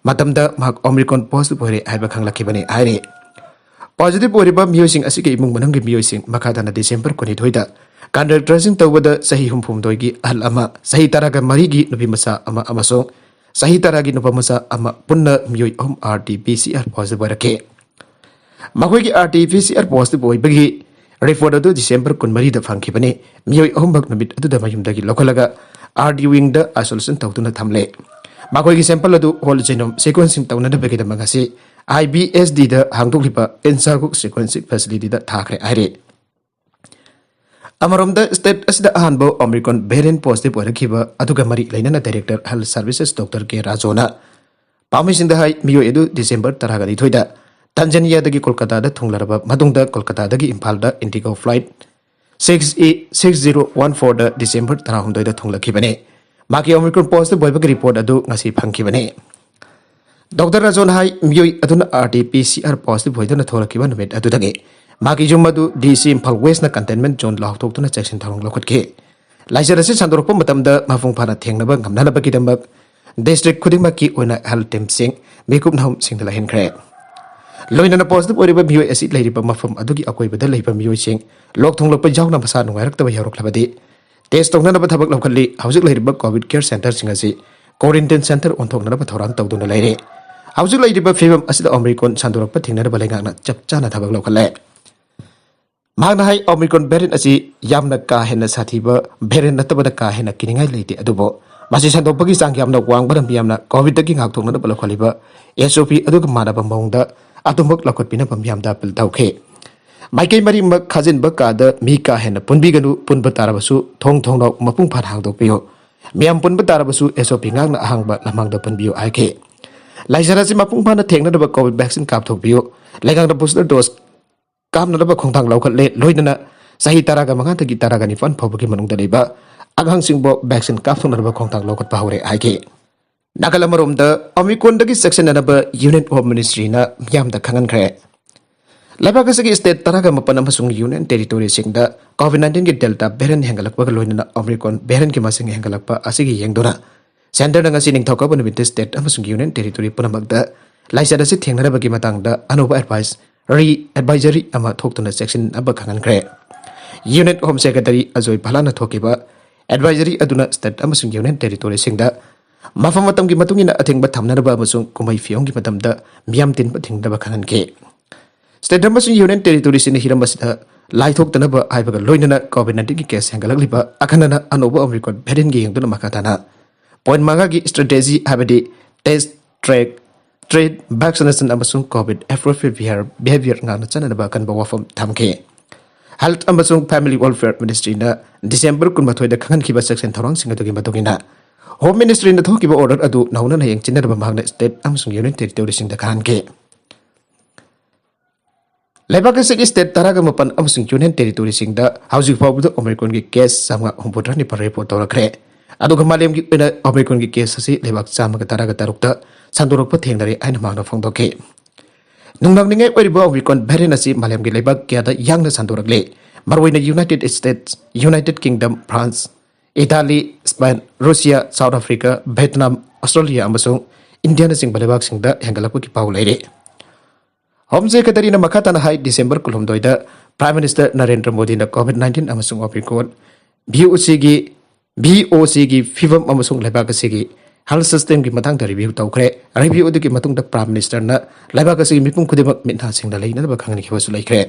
ꯃꯇꯝꯗ ꯃꯍꯥꯛ Omicron positive ꯑꯣꯏꯔꯦ ꯍꯥꯏꯕ ꯈꯪꯂꯛꯈꯤꯕꯅꯤ ꯍꯥꯏꯔꯤ꯫ Positive ꯑꯣꯏꯔꯤꯕ ꯃꯤꯑꯣꯏꯁꯤꯡ ꯑꯁꯤꯒꯤ ꯏꯃꯨꯡ ꯃꯅꯨꯡꯒꯤ ꯃꯤꯑꯣꯏꯁꯤꯡ ꯃꯈꯥ ꯇꯥꯅ December ꯀꯨꯟꯅꯤꯊꯣꯏꯗ contact tracing ꯇꯧꯕꯗ ꯆꯍꯤ ꯍꯨꯝꯐꯨꯍꯨꯝꯗꯣꯏꯒꯤ ꯑꯍꯜ ꯑꯃ, ꯆꯍꯤ ꯇꯔꯥꯒ ꯃꯔꯤꯒꯤ ꯅꯨꯄꯤ ꯃꯆꯥ ꯑꯃ ꯑꯃꯁꯨꯡ ꯆꯍꯤ ꯇꯔꯥꯒꯤ ꯅꯨꯄꯥ ꯃꯆꯥ ꯑꯃ ꯄꯨꯟꯅ ꯃꯤꯑꯣꯏ ꯑꯍꯨꯝ RT-PCR positive ꯑꯣꯏꯔꯛꯈꯤ꯫ ꯃꯈꯣꯏꯒꯤ RT-PCR positive ꯑꯣꯏꯕꯒꯤ report ꯑꯗꯨ December ꯀꯨꯟꯃꯔꯤꯗ ꯐꯪꯈꯤꯕꯅꯤ꯫ ꯃꯤꯑꯣꯏ ꯑꯍꯨꯝꯃꯛ ꯅꯨꯃꯤꯠ ꯑꯗꯨꯗ ꯃꯌꯨꯝꯗꯒꯤ ꯂꯧꯈꯠꯂꯒ RD wingꯗ isolation ꯇꯧꯗꯨꯅ ꯊꯝꯂꯦ꯫ ꯃꯈꯣꯏꯒꯤ sample ꯑꯗꯨ whole genome sequencing ꯇꯧꯅꯅꯕꯒꯤꯗꯃꯛ ꯉꯁꯤ IBSDꯗ ꯍꯥꯡꯗꯣꯛꯂꯤꯕ Insacook sequencing facilityꯗ ꯊꯥꯈ꯭ꯔꯦ ꯍꯥꯏꯔꯤ꯫ ꯑꯃꯔꯣꯝꯗ state ꯑꯁꯤꯗ ꯑꯍꯥꯟꯕ Omicron variant positive ꯑꯣꯏꯔꯛꯈꯤꯕ ꯑꯗꯨꯒ ꯃꯔꯤ ꯂꯩꯅꯅ Director Health Services Doctor K ꯔꯥꯖꯣꯅ ꯄꯥꯝꯃꯤꯁꯤꯡꯗ ꯍꯥꯏ, ꯃꯤꯑꯣꯏ ꯑꯗꯨ December ꯇꯔꯥꯒ ꯅꯤꯊꯣꯏꯗ ꯇꯥꯟꯖꯥꯅꯤꯌꯥꯗꯒꯤ ꯀꯣꯜꯀꯇꯥꯗ ꯊꯨꯡꯂꯔꯕ ꯃꯇꯨꯡꯗ ꯀꯣꯜꯀꯇꯥꯗꯒꯤ ꯏꯝꯐꯥꯜꯗ Indigo flight six A six zero one fourꯗ December ꯇꯔꯥꯍꯨꯝꯗꯣꯏꯗ ꯊꯨꯡꯂꯛꯈꯤꯕꯅꯤ꯫ ꯃꯍꯥꯛꯀꯤ Omicron positive ꯑꯣꯏꯕꯒꯤ report ꯑꯗꯨ ꯉꯁꯤ ꯐꯪꯈꯤꯕꯅꯤ꯫ Doctor ꯔꯥꯖꯣꯅ ꯍꯥꯏ, ꯃꯤꯑꯣꯏ ꯑꯗꯨꯅ RT-PCR positive ꯑꯣꯏꯗꯨꯅ ꯊꯣꯛꯂꯛꯈꯤꯕ ꯅꯨꯃꯤꯠ ꯑꯗꯨꯗꯒꯤ ꯃꯍꯥꯛꯀꯤ ꯌꯨꯝ ꯑꯗꯨ DC ꯏꯝꯐꯥꯜ Westꯅ containment zone ꯂꯥꯎꯊꯣꯛꯇꯨꯅ ꯆꯦꯛꯁꯤꯟ ꯊꯧꯔꯥꯡ ꯂꯧꯈꯠꯈꯤ꯫ ꯂꯥꯏꯆꯠ ꯑꯁꯤ ꯁꯟꯗꯣꯔꯛꯄ ꯃꯇꯝꯗ ꯃꯄꯨꯡ ꯐꯥꯅ ꯊꯦꯡꯅꯕ ꯉꯝꯅꯅꯕꯒꯤꯗꯃꯛ ꯗꯤꯁꯇ꯭ꯔꯤꯛ ꯈꯨꯗꯤꯡꯃꯛꯀꯤ ꯑꯣꯏꯅ ꯍꯦꯜꯊ ꯇꯤꯝꯁꯤꯡ ꯃꯤꯀꯨꯞ ꯅꯍꯨꯝꯁꯤꯡꯗ ꯂꯩꯍꯟꯈ꯭ꯔꯦ꯫ ꯂꯣꯏꯅꯅ ꯄꯣꯖꯤꯇꯤꯚ ꯑꯣꯏꯔꯤꯕ ꯃꯤꯑꯣꯏ ꯑꯁꯤ ꯂꯩꯔꯤꯕ ꯃꯐꯝ ꯑꯗꯨꯒꯤ ꯑꯀꯣꯏꯕꯗ ꯂꯩꯕ ꯃꯤꯑꯣꯏꯁꯤꯡ ꯂꯣꯛ ꯊꯨꯡꯂꯛꯄ ꯌꯥꯎꯅ ꯃꯁꯥ ꯅꯨꯡꯉꯥꯏꯔꯛꯇꯕ ꯌꯥꯎꯔꯛꯂꯕꯗꯤ ꯇꯦꯁ ꯇꯧꯅꯅꯕ ꯊꯕꯛ ꯂꯧꯈꯠꯂꯤ꯫ ꯍꯧꯖꯤꯛ ꯂꯩꯔꯤꯕ ꯀꯣꯚꯤꯗ ꯀꯦꯌꯔ ꯁꯦꯟꯇꯔꯁꯤꯡ ꯑꯁꯤ ꯀ꯭ꯋꯥꯔꯦꯟꯇꯤꯟ ꯁꯦꯟꯇꯔ ꯑꯣꯟꯊꯣꯛꯅꯅꯕ ꯊꯧꯔꯥꯡ ꯇꯧꯗꯨꯅ ꯂꯩꯔꯦ꯫ ꯍꯧꯖꯤꯛ ꯂꯩꯔꯤꯕ ꯐꯤꯕꯝ ꯑꯁꯤꯗ ꯑꯣꯃꯤꯀ꯭ꯔꯣꯟ ꯁꯟꯗꯣꯔꯛꯄ ꯊꯦꯡꯅꯅꯕ ꯂꯩꯉꯥꯛꯅ ꯆꯞ ꯆꯥꯅ ꯊꯕꯛ ꯂꯧꯈꯠꯂꯦ꯫ ꯃꯍꯥꯛꯅ ꯍꯥꯏ, ꯑꯣꯃꯤꯀ꯭ꯔꯣꯟ ꯚꯦꯔꯤꯌꯦꯟ ꯑꯁꯤ ꯌꯥꯝꯅ ꯀꯥ ꯍꯦꯟꯅ ꯁꯥꯊꯤꯕ ꯚꯦꯔꯤꯌꯦꯟ ꯅꯠꯇꯕꯗ ꯀꯥ ꯍꯦꯟꯅ ꯀꯤꯅꯤꯡꯉꯥꯏ ꯂꯩꯇꯦ, ꯑꯗꯨꯕꯨ ꯃꯁꯤ ꯁꯟꯗꯣꯛꯄꯒꯤ ꯆꯥꯡ ꯌꯥꯝꯅ ꯋꯥꯡꯕꯅ ꯃꯤꯌꯥꯝꯅ ꯀꯣꯚꯤꯗꯇꯒꯤ ꯉꯥꯛꯊꯣꯛꯅꯅꯕ ꯂꯧꯈꯠꯂꯤꯕ ꯑꯦꯁ ꯑꯣ ꯄꯤ ꯑꯗꯨꯒ ꯃꯥꯟꯅꯕ ꯃꯑꯣꯡꯗ ꯑꯗꯨꯃꯛ ꯂꯧꯈꯠꯄꯤꯅꯕ ꯃꯤꯌꯥꯝꯗ ꯑꯄꯤꯜ ꯇꯧꯈꯤ꯫ ꯃꯥꯏꯀꯩ ꯃꯔꯤꯃꯛ ꯈꯥꯖꯤꯟꯕ ꯀꯥꯗ ꯃꯤ ꯀꯥ ꯍꯦꯟꯅ ꯄꯨꯟꯕꯤꯒꯅꯨ, ꯄꯨꯟꯕ ꯇꯥꯔꯕꯁꯨ ꯊꯣꯡ ꯊꯣꯡꯅꯥꯎ ꯃꯄꯨꯡ ꯐꯥꯅ ꯍꯥꯡꯗꯣꯛꯄꯤꯌꯨ꯫ ꯃꯤꯌꯥꯝ ꯄꯨꯟꯕ ꯇꯥꯔꯕꯁꯨ ꯑꯦꯁ ꯑꯣ ꯄꯤ ꯉꯥꯛꯅ ꯑꯍꯥꯡꯕ ꯂꯝꯍꯥꯡꯗ ꯄꯨꯟꯕꯤꯌꯨ ꯍꯥꯏꯈꯤ꯫ ꯂꯥꯏꯆꯠ ꯑꯁꯤ ꯃꯄꯨꯡ ꯐꯥꯅ ꯊꯦꯡꯅꯅꯕ ꯀꯣꯚꯤꯗ ꯚꯦꯛꯁꯤꯟ ꯀꯥꯞꯊꯣꯛꯄꯤꯌꯨ꯫ ꯂꯩꯉꯥꯛꯅ ꯕꯨꯁꯇꯔ ꯗꯣꯁ ꯀꯥꯞꯅꯅꯕ ꯈꯣꯡꯊꯥꯡ ꯂꯧꯈꯠꯂꯦ꯫ ꯂꯣꯏꯅꯅ ꯆꯍꯤ ꯇꯔꯥꯒ ꯃꯉꯥꯗꯒꯤ ꯇꯔꯥꯒ ꯅꯤꯄꯥꯟ ꯐꯥꯎꯕꯒꯤ ꯃꯅꯨꯡꯗ ꯂꯩꯕ ꯑꯉꯥꯡꯁꯤꯡꯕꯨ ꯚꯦꯛꯁꯤꯟ ꯀꯥꯞꯊꯣꯛꯅꯅꯕ ꯈꯣꯡꯊꯥꯡ ꯂꯧꯈꯠꯄ ꯍꯧꯔꯦ ꯍꯥꯏꯈꯤ꯫ ꯅꯥꯀꯜ ꯑꯃꯔꯣꯝꯗ, ꯑꯣꯃꯤꯀ꯭ꯔꯣꯟꯗꯒꯤ ꯆꯦꯛꯁꯤꯟꯅꯅꯕ ꯌꯨꯅꯤꯌꯟ ꯍꯣꯝ ꯃꯤꯅꯤꯁꯇ꯭ꯔꯤꯅ ꯃꯤꯌꯥꯝꯗ ꯈꯪꯍꯟꯈ꯭ꯔꯦ꯫ ꯂꯩꯕꯥꯛ ꯑꯁꯤꯒꯤ ꯁ꯭ꯇꯦꯠ ꯇꯔꯥꯒ ꯃꯥꯄꯟ ꯑꯃꯁꯨꯡ ꯌꯨꯅꯤꯌꯟ ꯇꯦꯔꯤꯇꯣꯔꯤꯁꯤꯡꯗ ꯀꯣꯚꯤꯗ ꯅꯥꯏꯟꯇꯤꯟꯒꯤ ꯗꯦꯜꯇꯥ ꯚꯦꯔꯤꯌꯦꯟ ꯍꯦꯟꯒꯠꯂꯛꯄꯒ ꯂꯣꯏꯅꯅ ꯑꯣꯃꯤꯀ꯭ꯔꯣꯟ ꯚꯦꯔꯤꯌꯦꯟꯒꯤ ꯃꯁꯤꯡ ꯍꯦꯟꯒꯠꯂꯛꯄ ꯑꯁꯤꯒꯤ ꯌꯦꯡꯗꯨꯅ ꯁꯦꯟꯇꯔꯅ ꯉꯁꯤ ꯅꯤꯡꯊꯧꯀꯥꯕ ꯅꯨꯃꯤꯠꯇ ꯁ꯭ꯇꯦꯠ ꯑꯃꯁꯨꯡ ꯌꯨꯅꯤꯌꯟ ꯇꯦꯔꯤꯇꯣꯔꯤ ꯄꯨꯝꯅꯃꯛꯇ ꯂꯥꯏꯆꯠ ꯑꯁꯤ ꯊꯦꯡꯅꯅꯕꯒꯤ ꯃꯇꯥꯡꯗ ꯑꯅꯧꯕ ꯑꯦꯗꯚꯥꯏꯁ ꯔꯤ ꯑꯦꯗꯚꯥꯏꯖꯔꯤ ꯑꯃ ꯊꯣꯛꯇꯨꯅ ꯆꯦꯛꯁꯤꯟꯅꯕ ꯈꯪꯍꯟꯈ꯭ꯔꯦ꯫ ꯌꯨꯅꯤꯌꯟ ꯍꯣꯝ ꯁꯦꯀ꯭ꯔꯦꯇꯔꯤ ꯑꯖꯣꯏ ꯚꯥꯂꯥꯅ ꯊꯣꯛꯈꯤꯕ ꯑꯦꯗꯚꯥꯏꯖꯔꯤ ꯑꯗꯨꯅ ꯁ꯭ꯇꯦꯠ ꯑꯃꯁꯨꯡ ꯌꯨꯅꯤꯌꯟ ꯇꯦꯔꯤꯇꯣꯔꯤꯁꯤꯡꯗ ꯃꯐꯝ ꯃꯇꯝꯒꯤ ꯃꯇꯨꯡ ꯏꯟꯅ ꯑꯊꯤꯡꯕ ꯊꯝꯅꯅꯕ ꯑꯃꯁꯨꯡ ꯀꯨꯝꯍꯩ ꯐꯤꯌꯣꯡꯒꯤ ꯃꯇꯝꯗ ꯃꯤꯌꯥꯝ ꯇꯤꯟꯕ ꯊꯤꯡꯅꯕ ꯈꯪꯍꯟꯈꯤ꯫ ꯁ꯭ꯇꯦꯠ ꯑꯃꯁꯨꯡ ꯌꯨꯅꯤꯌꯟ ꯇꯦꯔꯤꯇꯣꯔꯤꯁꯤꯡꯅ ꯍꯤꯔꯝ ꯑꯁꯤꯗ ꯂꯥꯏꯊꯣꯛꯇꯅꯕ ꯍꯥꯏꯕꯒ ꯂꯣꯏꯅꯅ ꯀꯣꯚꯤꯗ ꯅꯥꯏꯟꯇꯤꯟꯒꯤ ꯀꯦꯁ ꯍꯦꯟꯒꯠꯂꯛꯂꯤꯕ ꯑꯈꯟꯅꯅ ꯑꯅꯧꯕ ꯑꯣꯃꯤꯀ꯭ꯔꯣꯟ ꯚꯦꯔꯤꯌꯦꯟꯒꯤ ꯌꯦꯡꯗꯨꯅ ꯃꯈꯥ ꯇꯥꯅ ꯄꯣꯏꯟꯠ ꯃꯉꯥꯒꯤ ꯁ꯭ꯇ꯭ꯔꯦꯇꯦꯖꯤ, ꯍꯥꯏꯕꯗꯤ ꯇꯦꯁ, ꯇ꯭ꯔꯦꯛ, ꯇ꯭ꯔꯤꯠ, ꯚꯦꯛꯁꯤꯅꯦꯁꯟ ꯑꯃꯁꯨꯡ ꯀꯣꯚꯤꯗ ꯑꯦꯄ꯭ꯔꯣꯄ꯭ꯔꯤꯌꯦꯠ ꯕꯤꯍꯦꯕꯤꯌꯔ ꯉꯥꯛꯅ ꯆꯠꯅꯅꯕ ꯑꯀꯟꯕ ꯋꯥꯐꯝ ꯊꯝꯈꯤ꯫ ꯍꯦꯜꯊ ꯑꯃꯁꯨꯡ ꯐꯦꯃꯤꯂꯤ ꯋꯦꯜꯐꯤꯌꯔ ꯃꯤꯅꯤꯁꯇ꯭ꯔꯤꯅ ꯗꯤꯁꯦꯝꯕꯔ ꯀꯨꯟꯃꯥꯊꯣꯏꯗ ꯈꯪꯍꯟꯈꯤꯕ ꯆꯦꯛꯁꯤꯟ ꯊꯧꯔꯥꯡꯁꯤꯡ ꯑꯗꯨꯒꯤ ꯃꯇꯨꯡ ꯏꯟꯅ, ꯍꯣꯝ ꯃꯤꯅꯤꯁꯇ꯭ꯔꯤꯅ ꯊꯣꯛꯈꯤꯕ ꯑꯣꯔꯗꯔ ꯑꯗꯨ ꯅꯧꯅ ꯍꯌꯦꯡ ꯆꯤꯟꯅꯅꯕ ꯃꯍꯥꯛꯅ ꯁ꯭ꯇꯦꯠ ꯑꯃꯁꯨꯡ ꯌꯨꯅꯤꯌꯟ ꯇꯦꯔꯤꯇꯣꯔꯤꯁꯤꯡꯗ ꯈꯪꯍꯟꯈꯤ꯫ ꯂꯩꯕꯥꯛ ꯑꯁꯤꯒꯤ ꯁ꯭ꯇꯦꯠ ꯇꯔꯥꯒ ꯃꯥꯄꯟ ꯑꯃꯁꯨꯡ ꯌꯨꯅꯤꯌꯟ ꯇꯦꯔꯤꯇꯣꯔꯤꯁꯤꯡꯗ ꯍꯧꯖꯤꯛ ꯐꯥꯎꯕꯗ ꯑꯣꯃꯤꯀ꯭ꯔꯣꯟꯒꯤ ꯀꯦꯁ ꯆꯥꯝꯃꯉꯥ ꯍꯨꯝꯐꯨꯇꯔꯥꯅꯤꯄꯥꯜ ꯔꯤꯄꯣꯔꯠ ꯇꯧꯔꯛꯈ꯭ꯔꯦ꯫ ꯑꯗꯨꯒ ꯃꯥꯂꯦꯝꯒꯤ ꯑꯣꯏꯅ ꯑꯣꯃꯤꯀ꯭ꯔꯣꯟꯒꯤ ꯀꯦꯁ ꯑꯁꯤ ꯂꯩꯕꯥꯛ ꯆꯥꯝꯃꯒ ꯇꯔꯥꯒ ꯇꯔꯨꯛꯇ ꯁꯟꯗꯣꯔꯛꯄ ꯊꯦꯡꯅꯔꯦ ꯍꯥꯏꯅ ꯃꯍꯥꯛꯅ ꯐꯣꯡꯗꯣꯛꯈꯤ꯫ ꯅꯨꯡꯅꯥꯡꯅꯤꯡꯉꯥꯏ ꯑꯣꯏꯔꯤꯕ ꯑꯣꯃꯤꯀ꯭ꯔꯣꯟ ꯚꯦꯔꯤꯌꯦꯟ ꯑꯁꯤ ꯃꯥꯂꯦꯝꯒꯤ ꯂꯩꯕꯥꯛ ꯀꯌꯥꯗ ꯌꯥꯡꯅ ꯁꯟꯗꯣꯔꯛꯂꯦ꯫ ꯃꯔꯨꯑꯣꯏꯅ United States, United Kingdom, France, Italy, Spain, Russia, South Africa, Vietnam, Australia ꯑꯃꯁꯨꯡ ꯏꯟꯗꯤꯌꯥꯅꯆꯤꯡꯕ ꯂꯩꯕꯥꯛꯁꯤꯡꯗ ꯍꯦꯟꯒꯠꯂꯛꯄꯒꯤ ꯄꯥꯎ ꯂꯩꯔꯤ꯫ ꯍꯣꯝ ꯁꯦꯀ꯭ꯔꯦꯇꯔꯤꯅ ꯃꯈꯥ ꯇꯥꯅ ꯍꯥꯏ, ꯗꯤꯁꯦꯝꯕꯔ ꯀꯨꯟꯍꯨꯝꯗꯣꯏꯗ Prime Minister ꯅꯔꯦꯟꯗ꯭ꯔ ꯃꯣꯗꯤꯅ COVID nineteen ꯑꯃꯁꯨꯡ Omicron VOCꯒꯤ VOCꯒꯤ ꯐꯤꯚꯝ ꯑꯃꯁꯨꯡ ꯂꯩꯕꯥꯛ ꯑꯁꯤꯒꯤ health systemꯒꯤ ꯃꯇꯥꯡꯗ review ꯇꯧꯈ꯭ꯔꯦ꯫ Review ꯑꯗꯨꯒꯤ ꯃꯇꯨꯡꯗ Prime Ministerꯅ ꯂꯩꯕꯥꯛ ꯑꯁꯤꯒꯤ ꯃꯤꯄꯨꯝ ꯈꯨꯗꯤꯡꯃꯛ ꯃꯤꯠ ꯅꯥ ꯁꯤꯡꯅ ꯂꯩꯅꯅꯕ ꯈꯪꯍꯟꯈꯤꯕꯁꯨ ꯂꯩꯈ꯭ꯔꯦ꯫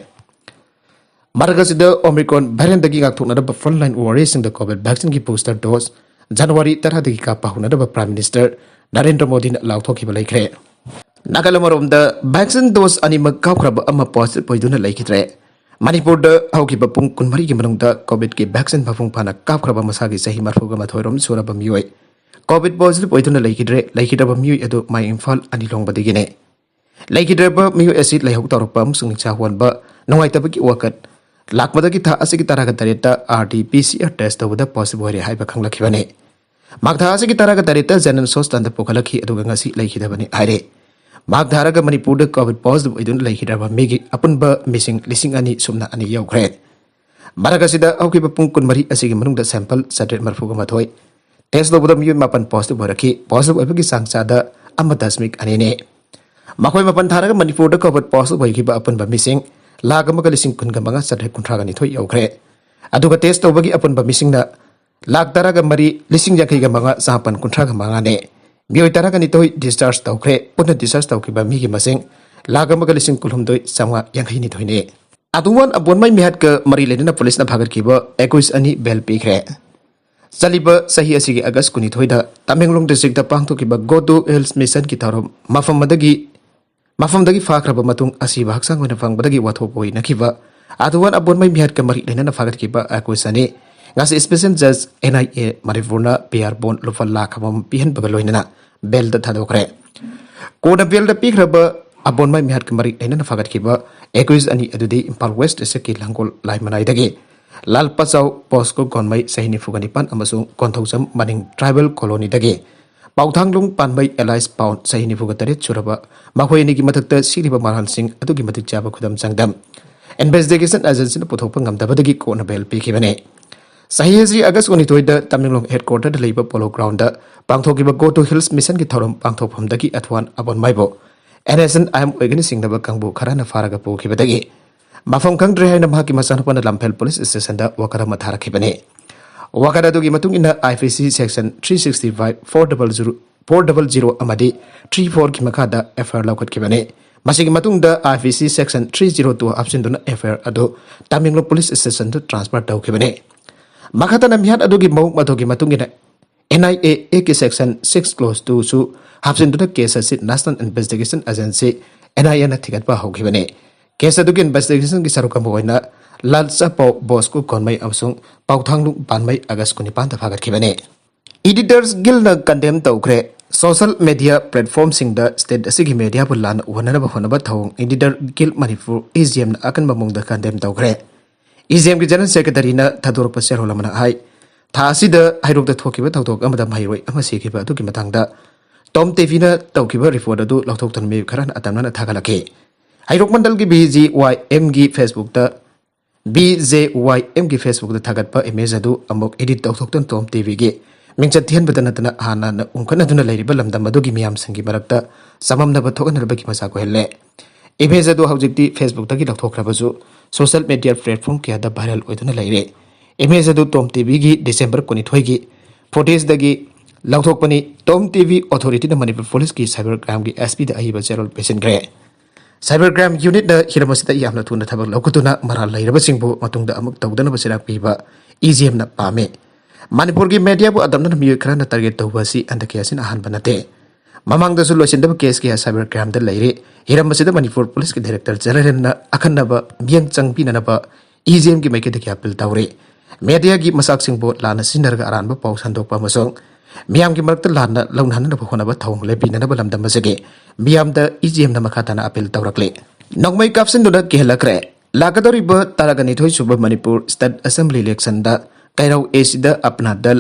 ꯃꯔꯛ ꯑꯁꯤꯗ Omicron variantꯗꯒꯤ ꯉꯥꯛꯊꯣꯛꯅꯅꯕ frontline warriorꯁꯤꯡꯗ COVID vaccineꯒꯤ booster dose January ꯇꯔꯥꯗꯒꯤ ꯀꯥꯞꯄ ꯍꯧꯅꯅꯕ Prime Minister ꯅꯔꯦꯟꯗ꯭ꯔ ꯃꯣꯗꯤꯅ ꯂꯥꯎꯊꯣꯛꯈꯤꯕ ꯂꯩꯈ꯭ꯔꯦ꯫ ꯅꯥꯀꯜ ꯑꯃꯔꯣꯝꯗ vaccine dose ꯑꯅꯤꯃꯛ ꯀꯥꯞꯈ꯭ꯔꯕ ꯑꯃ positive ꯑꯣꯏꯗꯨꯅ ꯂꯩꯈꯤꯗ꯭ꯔꯦ꯫ ꯃꯅꯤꯄꯨꯔꯗ ꯍꯧꯈꯤꯕ ꯄꯨꯡ ꯀꯨꯟꯃꯔꯤꯒꯤ ꯃꯅꯨꯡꯗ COVIDꯀꯤ vaccine ꯃꯄꯨꯡ ꯐꯥꯅ ꯀꯥꯞꯈ꯭ꯔꯕ ꯃꯁꯥꯒꯤ ꯆꯍꯤ ꯃꯔꯤꯐꯨꯒ ꯃꯥꯊꯣꯏ ꯔꯣꯝ ꯁꯨꯔꯕ ꯃꯤꯑꯣꯏ COVID positive ꯑꯣꯏꯗꯨꯅ ꯂꯩꯈꯤꯗ꯭ꯔꯦ꯫ ꯂꯩꯈꯤꯗ꯭ꯔꯕ ꯃꯤꯑꯣꯏ ꯑꯗꯨ ꯃꯥꯏ ꯏꯝꯐꯥꯜ ꯑꯅꯤ ꯂꯣꯡꯕꯗꯒꯤꯅꯦ꯫ ꯂꯩꯈꯤꯗ꯭ꯔꯕ ꯃꯤꯑꯣꯏ ꯑꯁꯤ ꯂꯥꯏꯍꯧ ꯇꯧꯔꯛꯄ ꯑꯃꯁꯨꯡ ꯅꯤꯡꯁꯥ ꯍꯣꯟꯕ, ꯅꯨꯡꯉꯥꯏꯇꯕꯒꯤ ꯋꯥꯀꯠ ꯂꯥꯛꯄꯗꯒꯤ ꯊꯥ ꯑꯁꯤꯒꯤ ꯇꯔꯥꯒ ꯇꯔꯦꯠꯇ RT-PCR test ꯇꯧꯕꯗ positive ꯑꯣꯏꯔꯦ ꯍꯥꯏꯕ ꯈꯪꯂꯛꯈꯤꯕꯅꯤ꯫ ꯃꯥꯛ ꯊꯥ ꯑꯁꯤꯒꯤ ꯇꯔꯥꯒ ꯇꯔꯦꯠꯇ Jennings Hospitalꯗ ꯄꯨꯈꯠꯂꯛꯈꯤ, ꯑꯗꯨꯒ ꯉꯁꯤ ꯂꯩꯈꯤꯗꯕꯅꯤ ꯍꯥꯏꯔꯦ꯫ ꯃꯥꯛ ꯊꯥꯔꯒ ꯃꯅꯤꯄꯨꯔꯗ COVID positive ꯑꯣꯏꯗꯨꯅ ꯂꯩꯈꯤꯗ꯭ꯔꯕ ꯃꯤꯒꯤ ꯑꯄꯨꯟꯕ ꯃꯤꯁꯤꯡ ꯂꯤꯁꯤꯡ ꯑꯅꯤ ꯁꯨꯞꯅ ꯑꯅꯤ ꯌꯧꯈ꯭ꯔꯦ꯫ ꯃꯔꯛ ꯑꯁꯤꯗ ꯍꯧꯈꯤꯕ ꯄꯨꯡ ꯀꯨꯟꯃꯔꯤ ꯑꯁꯤꯒꯤ ꯃꯅꯨꯡꯗ sample ꯆꯥꯇ꯭ꯔꯦꯠ ꯃꯔꯤꯐꯨꯒ ꯃꯥꯊꯣꯏ test ꯇꯧꯕꯗ ꯃꯤꯑꯣꯏ ꯃꯥꯄꯟ positive ꯑꯣꯏꯔꯛꯈꯤ꯫ Positive ꯑꯣꯏꯕꯒꯤ ꯆꯥꯡ ꯆꯥꯗ ꯑꯃ ꯗꯁꯃꯤꯛ ꯑꯅꯤꯅꯤ꯫ ꯃꯈꯣꯏ ꯃꯥꯄꯟ ꯊꯥꯔꯒ ꯃꯅꯤꯄꯨꯔꯗ COVID positive ꯑꯣꯏꯈꯤꯕ ꯑꯄꯨꯟꯕ ꯃꯤꯁꯤꯡ ꯂꯥꯈ ꯑꯃꯒ ꯂꯤꯁꯤꯡ ꯀꯨꯟꯒ ꯃꯉꯥ ꯆꯥꯇ꯭ꯔꯦꯠ ꯀꯨꯟꯊ꯭ꯔꯥꯒ ꯅꯤꯊꯣꯏ ꯌꯧꯈ꯭ꯔꯦ꯫ ꯑꯗꯨꯒ test ꯇꯧꯕꯒꯤ ꯑꯄꯨꯟꯕ ꯃꯤꯁꯤꯡꯅ ꯂꯥꯈ ꯇꯔꯥꯒ ꯃꯔꯤ ꯂꯤꯁꯤꯡ ꯌꯥꯡꯈꯩꯒ ꯃꯉꯥ ꯆꯥꯃꯥꯄꯟ ꯀꯨꯟꯊ꯭ꯔꯥꯒ ꯃꯉꯥꯅꯤ꯫ ꯃꯤꯑꯣꯏ ꯇꯔꯥꯒ ꯅꯤꯊꯣꯏ discharge ꯇꯧꯈ꯭ꯔꯦ꯫ ꯄꯨꯟꯅ discharge ꯇꯧꯈꯤꯕ ꯃꯤꯒꯤ ꯃꯁꯤꯡ ꯂꯥꯈ ꯑꯃꯒ ꯂꯤꯁꯤꯡ ꯀꯨꯟꯍꯨꯝꯗꯣꯏ ꯆꯥꯝꯃꯉꯥ ꯌꯥꯡꯈꯩ ꯅꯤꯊꯣꯏꯅꯤ꯫ ꯑꯗꯨꯋꯥꯟ ꯑꯕꯣꯟꯃꯩ ꯃꯤꯍꯥꯠꯀ ꯃꯔꯤ ꯂꯩꯅꯅ ꯄꯨꯂꯤꯁꯅ ꯐꯥꯒꯠꯈꯤꯕ ꯑꯦꯀ꯭ꯌꯨꯁ ꯑꯅꯤ bail ꯄꯤꯈ꯭ꯔꯦ꯫ ꯆꯠꯂꯤꯕ ꯆꯍꯤ ꯑꯁꯤꯒꯤ ꯑꯥꯒꯁ ꯀꯨꯟꯅꯤꯊꯣꯏꯗ ꯇꯃꯦꯡꯂꯣꯡ districtꯇ ꯄꯥꯡꯊꯣꯛꯈꯤꯕ Go to Hills Missionꯒꯤ ꯊꯧꯔꯝ ꯃꯐꯝ ꯑꯃꯗꯒꯤ, ꯃꯐꯝꯗꯒꯤ ꯐꯥꯈ꯭ꯔꯕ ꯃꯇꯨꯡ ꯑꯁꯤꯕ ꯍꯛꯆꯥꯡ ꯑꯣꯏꯅ ꯐꯪꯕꯗꯒꯤ ꯋꯥꯊꯣꯛ ꯑꯣꯏꯅꯈꯤꯕ ꯑꯗꯨꯋꯥꯟ ꯑꯕꯣꯟꯃꯩ ꯃꯤꯍꯥꯠꯀ ꯃꯔꯤ ꯂꯩꯅꯅ ꯐꯥꯒꯠꯈꯤꯕ ꯑꯦꯀ꯭ꯌꯨꯁ ꯑꯅꯤ ꯉꯁꯤ special judge NIA ꯃꯅꯤꯄꯨꯔꯅ PR bond ꯂꯨꯄꯥ ꯂꯥꯈ ꯑꯃꯃꯝ ꯄꯤꯍꯟꯕꯒ ꯂꯣꯏꯅꯅ bailꯗ ꯊꯥꯗꯣꯛꯈ꯭ꯔꯦ꯫ ꯀꯣꯟꯅ bailꯗ ꯄꯤꯈ꯭ꯔꯕ ꯑꯕꯣꯟꯃꯩ ꯃꯤꯍꯥꯠꯀ ꯃꯔꯤ ꯂꯩꯅꯅ ꯐꯥꯒꯠꯈꯤꯕ ꯑꯦꯀ꯭ꯌꯨꯁ ꯑꯅꯤ ꯑꯗꯨꯗꯤ ꯏꯝꯐꯥꯜ West districtꯀꯤ ꯂꯥꯡꯒꯣꯜ ꯂꯥꯏꯃꯅꯥꯏꯗꯒꯤ ꯂꯥꯜ ꯄꯆꯥꯎ ꯕꯣꯁꯀꯣ ꯒꯣꯟꯃꯩ ꯆꯍꯤ ꯅꯤꯐꯨꯒ ꯅꯤꯄꯥꯟ ꯑꯃꯁꯨꯡ ꯀꯣꯟꯊꯧꯖꯝ ꯃꯅꯤꯡ tribal colonyꯗꯒꯤ ꯄꯥꯎꯊꯥꯡꯂꯨꯡ ꯄꯥꯟꯕꯩ alias ꯄꯥꯎꯟ ꯆꯍꯤ ꯅꯤꯐꯨꯒ ꯇꯔꯦꯠ ꯁꯨꯔꯕ ꯃꯈꯣꯏ ꯑꯅꯤꯒꯤ ꯃꯊꯛꯇ ꯁꯤꯔꯤꯕ ꯃꯔꯥꯜꯁꯤꯡ ꯑꯗꯨꯒꯤ ꯃꯇꯤꯛ ꯆꯥꯕ ꯈꯨꯗꯝ ꯆꯥꯡꯗꯝ investigation agencyꯅ ꯄꯨꯊꯣꯛꯄ ꯉꯝꯗꯕꯗꯒꯤ ꯀꯣꯟꯅ bail ꯄꯤꯈꯤꯕꯅꯤ꯫ ꯆꯍꯤ ꯑꯁꯤ ꯑꯒꯁ ꯀꯨꯟꯅꯤꯊꯣꯏꯗ ꯇꯃꯦꯡꯂꯣꯡ ꯍꯦꯗꯀ꯭ꯋꯥꯇꯔꯗ ꯂꯩꯕ ꯄꯣꯂꯣ ꯒ꯭ꯔꯥꯎꯟꯗ ꯄꯥꯡꯊꯣꯛꯈꯤꯕ ꯒꯣ ꯇꯨ ꯍꯤꯜꯁ ꯃꯤꯁꯟꯒꯤ ꯊꯧꯔꯝ ꯄꯥꯡꯊꯣꯛꯐꯝꯗꯒꯤ ꯑꯊ꯭ꯋꯥꯟ ꯑꯕꯣꯟꯃꯥꯏꯕꯨ N S N I M ꯑꯣꯏꯒꯅꯤ ꯆꯤꯡꯅꯕ ꯀꯥꯡꯕꯨ ꯈꯔꯅ ꯐꯥꯔꯒ ꯄꯨꯈꯤꯕꯗꯒꯤ ꯃꯐꯝ ꯈꯪꯗ꯭ꯔꯦ ꯍꯥꯏꯅ ꯃꯍꯥꯛꯀꯤ ꯃꯆꯥꯅꯨꯄꯥꯅ ꯂꯝꯐꯦꯜ ꯄꯨꯂꯤꯁ ꯁ꯭ꯇꯦꯁꯟꯗ ꯋꯥꯀꯠ ꯑꯃ ꯊꯥꯔꯛꯈꯤꯕꯅꯤ꯫ ꯋꯥꯀꯠ ꯑꯗꯨꯒꯤ ꯃꯇꯨꯡ ꯏꯟꯅ ꯑꯥꯏ P C section three sixty five, four double zero, four double zero ꯑꯃꯗꯤ ꯊ꯭ꯔꯤ ꯐꯣꯔꯒꯤ ꯃꯈꯥꯗ ꯑꯦꯐ ꯑꯥꯏ ꯑꯥꯔ ꯂꯧꯈꯠꯈꯤꯕꯅꯤ꯫ ꯃꯁꯤꯒꯤ ꯃꯇꯨꯡꯗ I P C section three zero two ꯍꯥꯞꯆꯤꯟꯗꯨꯅ ꯑꯦꯐ ꯑꯥꯏ ꯑꯥꯔ ꯑꯗꯨ ꯇꯃꯦꯡꯂꯣꯡ ꯄꯨꯂꯤꯁ ꯁ꯭ꯇꯦꯁꯟꯗ ꯇ꯭ꯔꯥꯟꯁꯐꯔ ꯇꯧꯈꯤꯕꯅꯤ꯫ ꯃꯈꯥ ꯇꯥꯅ ꯃꯤꯍꯥꯠ ꯑꯗꯨꯒꯤ ꯃꯑꯣꯡ ꯃꯇꯧꯒꯤ ꯃꯇꯨꯡ ꯏꯟꯅ ꯑꯦꯟ ꯑꯥꯏ ꯑꯦ ꯑꯦꯛꯀꯤ ꯁꯦꯛꯁꯟ ꯁꯤꯛꯁ ꯀ꯭ꯂꯣꯖ ꯇꯨꯁꯨ ꯍꯥꯞꯆꯤꯟꯗꯨꯅ ꯀꯦꯁ ꯑꯁꯤ national investigation agency, N I ꯑꯦꯅ ꯊꯤꯒꯠꯄ ꯍꯧꯈꯤꯕꯅꯤ꯫ ꯀꯦꯁ ꯑꯗꯨꯒꯤ ꯏꯟꯚꯦꯁꯇꯤꯒꯦꯁꯟꯒꯤ ꯁꯔꯨꯛ ꯑꯃ ꯑꯣꯏꯅ ꯂꯥꯜꯆꯥꯄꯥꯎ ꯕꯣꯁꯀꯨ ꯀꯣꯟꯃꯩ ꯑꯃꯁꯨꯡ ꯄꯥꯎꯊꯥꯡꯂꯨ ꯄꯥꯟꯃꯩ ꯑꯒꯁ ꯀꯨꯟꯅꯤꯄꯥꯟꯗ ꯐꯥꯒꯠꯈꯤꯕꯅꯤ꯫ ꯏꯗꯤꯇꯔꯁ ꯒꯤꯜꯅ ꯀꯟꯗꯦꯝ ꯇꯧꯈ꯭ꯔꯦ꯫ ꯁꯣꯁꯦꯜ ꯃꯦꯗꯤꯌꯥ ꯄ꯭ꯂꯦꯠꯐꯣꯔꯝꯁꯤꯡꯗ ꯁ꯭ꯇꯦꯠ ꯑꯁꯤꯒꯤ ꯃꯦꯗꯤꯌꯥꯕꯨ ꯂꯥꯟꯅ ꯎꯍꯟꯅꯅꯕ ꯍꯣꯠꯅꯕ ꯊꯧꯑꯣꯡ ꯏꯗꯤꯇꯔ ꯒꯤꯜ ꯃꯅꯤꯄꯨꯔ, ꯏ ꯖꯤ ꯑꯦꯝꯅ ꯑꯀꯟꯕ ꯃꯑꯣꯡꯗ ꯀꯟꯗꯦꯝ ꯇꯧꯈ꯭ꯔꯦ꯫ ꯏ ꯖꯤ ꯑꯦꯝꯒꯤ ꯖꯦꯅꯔꯦꯜ ꯁꯦꯀ꯭ꯔꯦꯇꯔꯤꯅ ꯊꯥꯗꯣꯔꯛꯄ ꯆꯦꯔꯣꯜ ꯑꯃꯅ ꯍꯥꯏ, ꯊꯥ ꯑꯁꯤꯗ ꯍꯩꯔꯣꯛꯇ ꯊꯣꯛꯈꯤꯕ ꯊꯧꯗꯣꯛ ꯑꯃꯗ ꯃꯍꯩꯔꯣꯏ ꯑꯃ ꯁꯤꯈꯤꯕ ꯑꯗꯨꯒꯤ ꯃꯇꯥꯡꯗ ꯇꯣꯝ ꯇꯤꯚꯤꯅ ꯇꯧꯈꯤꯕ ꯔꯤꯄꯣꯔꯠ ꯑꯗꯨ ꯂꯧꯊꯣꯛꯇꯨꯅ ꯃꯤꯑꯣꯏ ꯈꯔꯅ ꯑꯇꯝꯅꯅ ꯊꯥꯒꯠꯂꯛꯈꯤ꯫ ꯍꯩꯔꯣꯛ ꯃꯟꯗꯜꯒꯤ ꯕꯤ ꯖꯤ ꯋꯥꯏ ꯑꯦꯝꯒꯤ ꯐꯦꯁꯕꯨꯛꯇ, ꯕꯤ ꯖꯦ ꯋꯥꯏ ꯑꯦꯝꯒꯤ ꯐꯦꯁꯕꯨꯛꯇ ꯊꯥꯒꯠꯄ ꯏꯃꯦꯖ ꯑꯗꯨ ꯑꯃꯨꯛ ꯏꯗꯤꯠ ꯇꯧꯊꯣꯛꯇꯨꯅ ꯇꯣꯝ ꯇꯤꯚꯤꯒꯤ ꯃꯤꯡꯆꯠ ꯊꯤꯍꯟꯕꯗ ꯅꯠꯇꯅ ꯍꯥꯟꯅꯅ ꯎꯪꯈꯠꯅꯗꯨꯅ ꯂꯩꯔꯤꯕ ꯂꯝꯗꯝ ꯑꯗꯨꯒꯤ ꯃꯤꯌꯥꯝꯁꯤꯡꯒꯤ ꯃꯔꯛꯇ ꯆꯃꯝꯅꯕ ꯊꯣꯛꯍꯟꯅꯕꯒꯤ ꯃꯆꯥꯛ ꯑꯣꯏꯍꯜꯂꯦ꯫ ꯏꯃꯦꯖ ꯑꯗꯨ ꯍꯧꯖꯤꯛꯇꯤ ꯐꯦꯁꯕꯨꯛꯇꯒꯤ ꯂꯧꯊꯣꯛꯈ꯭ꯔꯕꯁꯨ ꯁꯣꯁꯦꯜ ꯃꯦꯗꯤꯌꯥ ꯄ꯭ꯂꯦꯠꯐꯣꯔꯝ ꯀꯌꯥꯗ ꯚꯥꯏꯔꯦꯜ ꯑꯣꯏꯗꯨꯅ ꯂꯩꯔꯦ꯫ ꯏꯃꯦꯖ ꯑꯗꯨ ꯇꯣꯝ ꯇꯤꯚꯤꯒꯤ ꯗꯤꯁꯦꯝꯕꯔ ꯀꯨꯟꯅꯤꯊꯣꯏꯒꯤ ꯐꯨꯇꯦꯖꯇꯒꯤ ꯂꯧꯊꯣꯛꯄꯅꯤ꯫ ꯇꯣꯝ ꯇꯤꯚꯤ ꯑꯣꯊꯣꯔꯤꯇꯤꯅ ꯃꯅꯤꯄꯨꯔ ꯄꯨꯂꯤꯁꯀꯤ ꯁꯥꯏꯕꯔ ꯀ꯭ꯔꯥꯏꯝꯒꯤ ꯑꯦꯁ ꯄꯤꯗ ꯑꯏꯕ ꯆꯦꯔꯣꯜ ꯄꯤꯁꯤꯟꯈ꯭ꯔꯦ꯫ ꯁꯥꯏꯕꯔ ꯀ꯭ꯔꯥꯏꯝ ꯌꯨꯅꯤꯠꯅ ꯍꯤꯔꯝ ꯑꯁꯤꯗ ꯌꯥꯝꯅ ꯊꯨꯅ ꯊꯕꯛ ꯂꯧꯈꯠꯇꯨꯅ ꯃꯔꯥꯜ ꯂꯩꯔꯕꯁꯤꯡꯕꯨ ꯃꯇꯨꯡꯗ ꯑꯃꯨꯛ ꯇꯧꯗꯅꯕ ꯆꯩꯔꯥꯛ ꯄꯤꯕ ꯏ ꯖꯤ ꯑꯦꯝꯅ ꯄꯥꯝꯃꯤ꯫ ꯃꯅꯤꯄꯨꯔꯒꯤ ꯃꯦꯗꯤꯌꯥꯕꯨ ꯑꯇꯝꯅꯅ ꯃꯤꯑꯣꯏ ꯈꯔꯅ ꯇꯥꯔꯒꯦꯠ ꯇꯧꯕ ꯑꯁꯤ ꯍꯟꯗꯛꯀꯤ ꯑꯁꯤꯅ ꯑꯍꯥꯟꯕ ꯅꯠꯇꯦ꯫ ꯃꯃꯥꯡꯗꯁꯨ ꯂꯣꯏꯁꯤꯟꯗꯕ ꯀꯦꯁ ꯀꯌꯥ ꯁꯥꯏꯕꯔ ꯀ꯭ꯔꯥꯏꯝꯗ ꯂꯩꯔꯤ꯫ ꯍꯤꯔꯝ ꯑꯁꯤꯗ ꯃꯅꯤꯄꯨꯔ ꯄꯨꯂꯤꯁꯀꯤ ꯗꯥꯏꯔꯦꯛꯇꯔ ꯖꯦꯅꯔꯦꯜꯅ ꯑꯈꯟꯅꯕ ꯃꯤꯠꯌꯦꯡ ꯆꯪꯕꯤꯅꯅꯕ ꯏ ꯖꯤ ꯑꯦꯝꯒꯤ ꯃꯥꯏꯀꯩꯗꯒꯤ ꯑꯄꯤꯜ ꯇꯧꯔꯤ꯫ ꯃꯦꯗꯤꯌꯥꯒꯤ ꯃꯆꯥꯛꯁꯤꯡꯕꯨ ꯂꯥꯟꯅ ꯁꯤꯖꯤꯟꯅꯔꯒ ꯑꯔꯥꯟꯕ ꯄꯥꯎ ꯁꯟꯗꯣꯛꯄ ꯑꯃꯁꯨꯡ ꯃꯤꯌꯥꯝꯒꯤ ꯃꯔꯛꯇ ꯂꯥꯟꯅ ꯂꯧꯅꯍꯟꯅꯕ ꯍꯣꯠꯅꯕ ꯊꯧꯑꯣꯡ ꯂꯦꯞꯄꯤꯅꯅꯕ ꯂꯝꯗꯝ ꯑꯁꯤꯒꯤ ꯃꯤꯌꯥꯝꯗ ꯏ ꯖꯤ ꯑꯦꯝꯅ ꯃꯈꯥ ꯇꯥꯅ ꯑꯄꯤꯜ ꯇꯧꯔꯛꯂꯤ꯫ ꯅꯣꯡꯃꯩ ꯀꯥꯞꯁꯤꯟꯗꯨꯅ ꯀꯤꯍꯜꯂꯛꯈ꯭ꯔꯦ꯫ ꯂꯥꯛꯀꯗꯧꯔꯤꯕ ꯇꯔꯥꯒ ꯅꯤꯊꯣꯏ ꯁꯨꯕ ꯃꯅꯤꯄꯨꯔ ꯁ꯭ꯇꯦꯠ ꯑꯦꯁꯦꯝꯕ꯭ꯂꯤ ꯏꯂꯦꯛꯁꯟꯗ ꯀꯩꯔꯧ ꯑꯦꯁꯤꯗ ꯑꯞꯅꯥ ꯗꯜ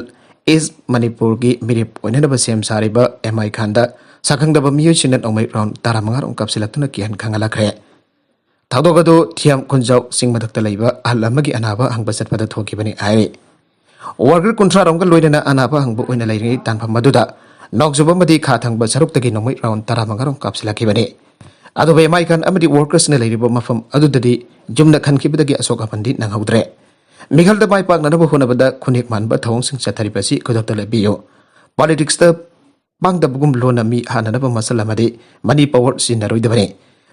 ꯏꯁ ꯃꯅꯤꯄꯨꯔꯒꯤ ꯃꯤꯔꯦꯞ ꯑꯣꯏꯅꯅꯕ ꯁꯦꯝ ꯁꯥꯔꯤꯕ ꯑꯦꯝ ꯑꯥꯏ ꯈꯥꯟꯗ ꯁꯛꯈꯪꯗꯕ ꯃꯤꯑꯣꯏꯁꯤꯡꯅ ꯅꯣꯡꯃꯩ ꯔꯥꯎꯟ ꯇꯔꯥꯃꯉꯥ ꯔꯣꯝ ꯀꯥꯞꯁꯤꯜꯂꯛꯇꯨꯅ ꯀꯤꯍꯟ ꯈꯪꯍꯜꯂꯛꯈ꯭ꯔꯦ꯫ ꯊꯧꯗꯣꯛ ꯑꯗꯨ ꯊꯤꯌꯥꯝ ꯈꯨꯟꯖꯥꯎ ꯆꯤꯡ ꯃꯊꯛꯇ ꯂꯩꯕ ꯑꯍꯜ ꯑꯃꯒꯤ ꯑꯅꯥꯕ ꯍꯪꯕ ꯆꯠꯄꯗ ꯊꯣꯛꯈꯤꯕꯅꯤ ꯍꯥꯏꯔꯤ꯫ ꯋꯥꯔꯀꯔ ꯀꯨꯟꯊ꯭ꯔꯥ ꯔꯣꯝꯒ ꯂꯣꯏꯅꯅ ꯑꯅꯥꯕ ꯍꯪꯕ ꯑꯣꯏꯅ ꯂꯩꯔꯤꯉꯩ ꯇꯥꯟꯐꯝ ꯑꯗꯨꯗ ꯅꯣꯡꯖꯨꯕ ꯑꯃꯗꯤ ꯈꯥ ꯊꯪꯕ ꯁꯔꯨꯛꯇꯒꯤ ꯅꯣꯡꯃꯩ ꯔꯥꯎꯟ ꯇꯔꯥꯃꯉꯥ ꯔꯣꯝ ꯀꯥꯞꯁꯤꯜꯂꯛꯈꯤꯕꯅꯤ꯫ ꯑꯗꯨꯕꯨ ꯑꯦꯝ ꯑꯥꯏ ꯈꯥꯟ ꯑꯃꯗꯤ ꯋꯥꯔꯀꯔꯁꯅ ꯂꯩꯔꯤꯕ ꯃꯐꯝ ꯑꯗꯨꯗꯗꯤ ꯌꯨꯝꯗ ꯈꯟꯈꯤꯕꯗꯒꯤ ꯑꯁꯣꯛ ꯑꯄꯟꯗꯤ ꯅꯪꯍꯧꯗ꯭ꯔꯦ꯫ ꯃꯤꯈꯜꯗ ꯃꯥꯏ ꯄꯥꯛꯅꯅꯕ ꯍꯣꯠꯅꯕꯗ ꯈꯨꯅꯦꯛ ꯃꯥꯟꯕ ꯊꯧꯑꯣꯡꯁꯤꯡ ꯆꯠꯊꯔꯤꯕ ꯑꯁꯤ ꯈꯨꯗꯛꯇ ꯂꯦꯞꯄꯤꯌꯨ꯫ ꯄꯣꯂꯤꯇꯤꯛꯁꯇ ꯄꯥꯡꯗꯕꯒꯨꯝ ꯂꯣꯟꯅ ꯃꯤ ꯍꯥꯠꯅꯅꯕ ꯃꯁꯜ ꯑꯃꯗꯤ ꯃꯅꯤ ꯄꯋꯔ ꯁꯤꯖꯤꯟꯅꯔꯣꯏꯗꯕꯅꯤ꯫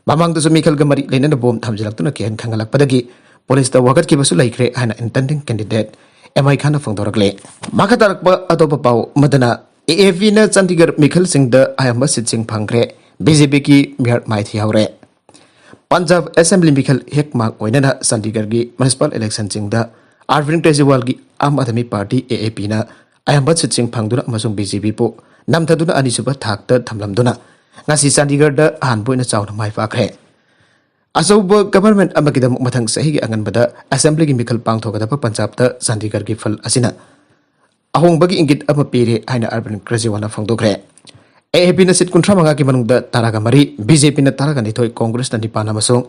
ꯃꯃꯥꯡꯗꯁꯨ ꯃꯤꯈꯜꯒ ꯃꯔꯤ ꯂꯩꯅꯅ ꯕꯣꯝ ꯊꯝꯖꯤꯜꯂꯛꯇꯨꯅ ꯀꯤꯍꯟ ꯈꯪꯍꯜꯂꯛꯄꯗꯒꯤ ꯄꯨꯂꯤꯁꯇ ꯋꯥꯀꯠꯈꯤꯕꯁꯨ ꯂꯩꯈ꯭ꯔꯦ ꯍꯥꯏꯅ ꯏꯟꯇꯦꯟꯗꯤꯡ ꯀꯦꯟꯗꯤꯗꯦꯠ ꯑꯦꯝ ꯑꯥꯏ ꯈꯥꯟꯅ ꯐꯣꯡꯗꯣꯔꯛꯂꯦ꯫ ꯃꯈꯥ ꯇꯥꯔꯛꯄ ꯑꯇꯣꯞꯄ ꯄꯥꯎ ꯑꯃꯗꯅ, ꯑꯦ ꯑꯦ ꯄꯤꯅ ꯆꯥꯟꯗꯤꯒꯔ ꯃꯤꯈꯜꯁꯤꯡꯗ ꯑꯌꯥꯝꯕ ꯁꯤꯠꯁꯤꯡ ꯐꯪꯈ꯭ꯔꯦ, ꯕꯤ ꯖꯦ ꯄꯤꯒꯤ ꯃꯤꯌꯥꯔ ꯃꯥꯏꯊꯤꯍꯧꯔꯦ꯫ ꯄꯟꯖꯥꯕ ꯑꯦꯁꯦꯝꯕ꯭ꯂꯤ ꯃꯤꯈꯜ ꯍꯦꯛ ꯃꯥꯡ ꯑꯣꯏꯅꯅ ꯆꯥꯟꯗꯤꯒꯔꯒꯤ ꯃ꯭ꯌꯨꯅꯤꯁꯤꯄꯥꯜ ꯏꯂꯦꯛꯁꯟꯁꯤꯡꯗ ꯑꯔꯕꯤꯟ ꯀ꯭ꯔꯦꯖꯤꯋꯥꯜꯒꯤ ꯑꯥꯝ ꯑꯥꯗꯃꯤ ꯄꯥꯔꯇꯤ, ꯑꯦ ꯑꯦ ꯄꯤꯅ ꯑꯌꯥꯝꯕ ꯁꯤꯠꯁꯤꯡ ꯐꯪꯗꯨꯅ ꯑꯃꯁꯨꯡ ꯕꯤ ꯖꯦ ꯄꯤꯕꯨ ꯅꯝꯊꯗꯨꯅ ꯑꯅꯤꯁꯨꯕ ꯊꯥꯛꯇ ꯊꯝꯂꯝꯗꯨꯅ ꯉꯁꯤ ꯆꯥꯟꯗꯤꯒꯔꯗ ꯑꯍꯥꯟꯕ ꯑꯣꯏꯅ ꯆꯥꯎꯅ ꯃꯥꯏ ꯄꯥꯛꯈ꯭ꯔꯦ꯫ ꯑꯆꯧꯕ ꯒꯚꯔꯟꯃꯦꯟꯠ ꯑꯃꯒꯤꯗꯃꯛ ꯃꯊꯪ ꯆꯍꯤꯒꯤ ꯑꯉꯟꯕꯗ ꯑꯦꯁꯦꯝꯕ꯭ꯂꯤꯒꯤ ꯃꯤꯈꯜ ꯄꯥꯡꯊꯣꯛꯀꯗꯕ ꯄꯟꯖꯥꯕꯇ ꯆꯥꯟꯗꯤꯒꯔꯒꯤ ꯐꯜ ꯑꯁꯤꯅ ꯑꯍꯣꯡꯕꯒꯤ ꯏꯪꯒꯤꯠ ꯑꯃ ꯄꯤꯔꯦ ꯍꯥꯏꯅ ꯑꯔꯕꯤꯟ ꯀ꯭ꯔꯦꯖꯤꯋꯥꯜꯅ ꯐꯣꯡꯗꯣꯛꯈ꯭ꯔꯦ꯫ ꯑꯦ ꯑꯦ ꯄꯤꯅ ꯁꯤꯠ ꯀꯨꯟꯊ꯭ꯔꯥ ꯃꯉꯥꯒꯤ ꯃꯅꯨꯡꯗ ꯇꯔꯥꯒ ꯃꯔꯤ, ꯕꯤ ꯖꯦ ꯄꯤꯅ ꯇꯔꯥꯒ ꯅꯤꯊꯣꯏ, ꯀꯣꯡꯒ꯭ꯔꯦꯁꯅ ꯅꯤꯄꯥꯟ ꯑꯃꯁꯨꯡ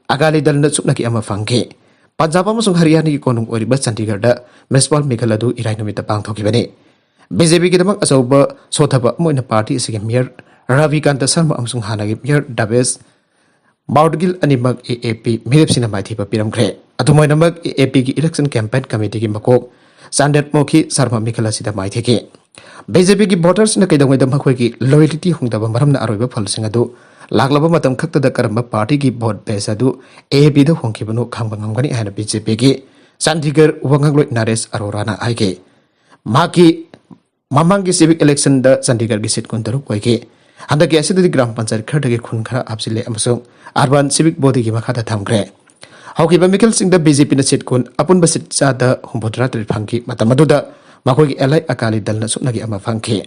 ꯑꯀꯥꯂꯤ ꯗꯜꯅ ꯁꯨꯞꯅꯒꯤ ꯑꯃ ꯐꯪꯈꯤ꯫ ꯄꯟꯖꯥꯕ ꯑꯃꯁꯨꯡ ꯍꯔꯤꯌꯥꯅꯥꯒꯤ ꯀꯣꯅꯨꯡ ꯑꯣꯏꯔꯤꯕ ꯆꯥꯟꯗꯤꯒꯔꯗ ꯃ꯭ꯌꯨꯅꯤꯁꯤꯄꯥꯜ ꯃꯤꯈꯜ ꯑꯗꯨ ꯏꯔꯥꯏ ꯅꯨꯃꯤꯠꯇ ꯄꯥꯡꯊꯣꯛꯈꯤꯕꯅꯤ꯫ ꯕꯤ ꯖꯦ ꯄꯤꯒꯤꯗꯃꯛ ꯑꯆꯧꯕ ꯁꯣꯊꯕ ꯑꯃ ꯑꯣꯏꯅ ꯄꯥꯔꯇꯤ ꯑꯁꯤꯒꯤ ꯃꯤꯌꯔ ꯔꯥꯕꯤꯀꯥꯟꯇ ꯁꯔꯃ ꯑꯃꯁꯨꯡ ꯍꯥꯟꯅꯒꯤ ꯃꯤꯌꯔ ꯗꯥꯕꯦꯁ ꯃꯥꯎꯗꯒꯤꯜ ꯑꯅꯤꯃꯛ ꯑꯦ ꯑꯦ ꯄꯤ ꯃꯤꯔꯦꯞꯁꯤꯡꯅ ꯃꯥꯏꯊꯤꯕ ꯄꯤꯔꯝꯈ꯭ꯔꯦ꯫ ꯑꯗꯨꯝ ꯑꯣꯏꯅꯃꯛ, ꯑꯦ ꯑꯦ ꯄꯤꯒꯤ ꯏꯂꯦꯛꯁꯟ ꯀꯦꯝꯄꯦꯟ ꯀꯃꯤꯇꯤꯒꯤ ꯃꯀꯣꯛ ꯆꯥꯟꯗꯦꯠ ꯃꯣꯈꯤ ꯁꯔꯃ ꯃꯤꯈꯜ ꯑꯁꯤꯗ ꯃꯥꯏꯊꯤꯈꯤ꯫ ꯕꯤ ꯖꯦ ꯄꯤꯒꯤ ꯚꯣꯇꯔꯁꯤꯡꯅ ꯀꯩꯗꯧꯉꯩꯗ ꯃꯈꯣꯏꯒꯤ ꯂꯣꯌꯦꯂꯤꯇꯤ ꯍꯣꯡꯗꯕ ꯃꯔꯝꯅ ꯑꯔꯣꯏꯕ ꯐꯜꯁꯤꯡ ꯑꯗꯨ ꯂꯥꯛꯂꯕ ꯃꯇꯝ ꯈꯛꯇꯗ ꯀꯔꯝꯕ ꯄꯥꯔꯇꯤꯒꯤ ꯚꯣꯠ ꯕꯦꯁ ꯑꯗꯨ ꯑꯦ ꯑꯦ ꯄꯤꯗ ꯍꯣꯡꯈꯤꯕꯅꯣ ꯈꯪꯕ ꯉꯝꯒꯅꯤ ꯍꯥꯏꯅ ꯕꯤ ꯖꯦ ꯄꯤꯒꯤ ꯆꯥꯟꯗꯤꯒꯔ ꯋꯥ ꯉꯥꯡꯂꯣꯏ ꯅꯔꯦꯁ ꯑꯔꯣꯔꯥꯅ ꯍꯥꯏꯈꯤ꯫ ꯃꯍꯥꯛꯀꯤ ꯃꯃꯥꯡꯒꯤ ꯁꯤꯚꯤꯛ ꯏꯂꯦꯛꯁꯟꯗ ꯆꯥꯟꯗꯤꯒꯔꯒꯤ ꯁꯤꯠ ꯀꯨꯟꯇꯔꯨꯛ ꯑꯣꯏꯈꯤ꯫ ꯍꯟꯗꯛꯀꯤ ꯑꯁꯤꯗꯗꯤ ꯒ꯭ꯔꯥꯝ ꯄꯟꯆꯥꯌꯠ ꯈꯔꯗꯒꯤ ꯈꯨꯟ ꯈꯔ ꯍꯥꯞꯆꯤꯜꯂꯦ ꯑꯃꯁꯨꯡ ꯑꯔꯕꯥꯟ ꯁꯤꯚꯤꯛ ꯕꯣꯗꯤꯒꯤ ꯃꯈꯥꯗ ꯊꯝꯈ꯭ꯔꯦ꯫ ꯍꯧꯈꯤꯕ ꯃꯤꯈꯜꯁꯤꯡꯗ ꯕꯤ ꯖꯦ ꯄꯤꯅ ꯁꯤꯠ ꯀꯨꯟ, ꯑꯄꯨꯟꯕ ꯁꯤꯠ ꯆꯥꯗ ꯍꯨꯝꯐꯨꯇꯔꯥ ꯇꯔꯦꯠ ꯐꯪꯈꯤ꯫ ꯃꯇꯝ ꯑꯗꯨꯗ ꯃꯈꯣꯏꯒꯤ ꯑꯦꯂꯥꯏ ꯑꯀꯥꯂꯤ ꯗꯜꯅ ꯁꯨꯞꯅꯒꯤ ꯑꯃ ꯐꯪꯈꯤ꯫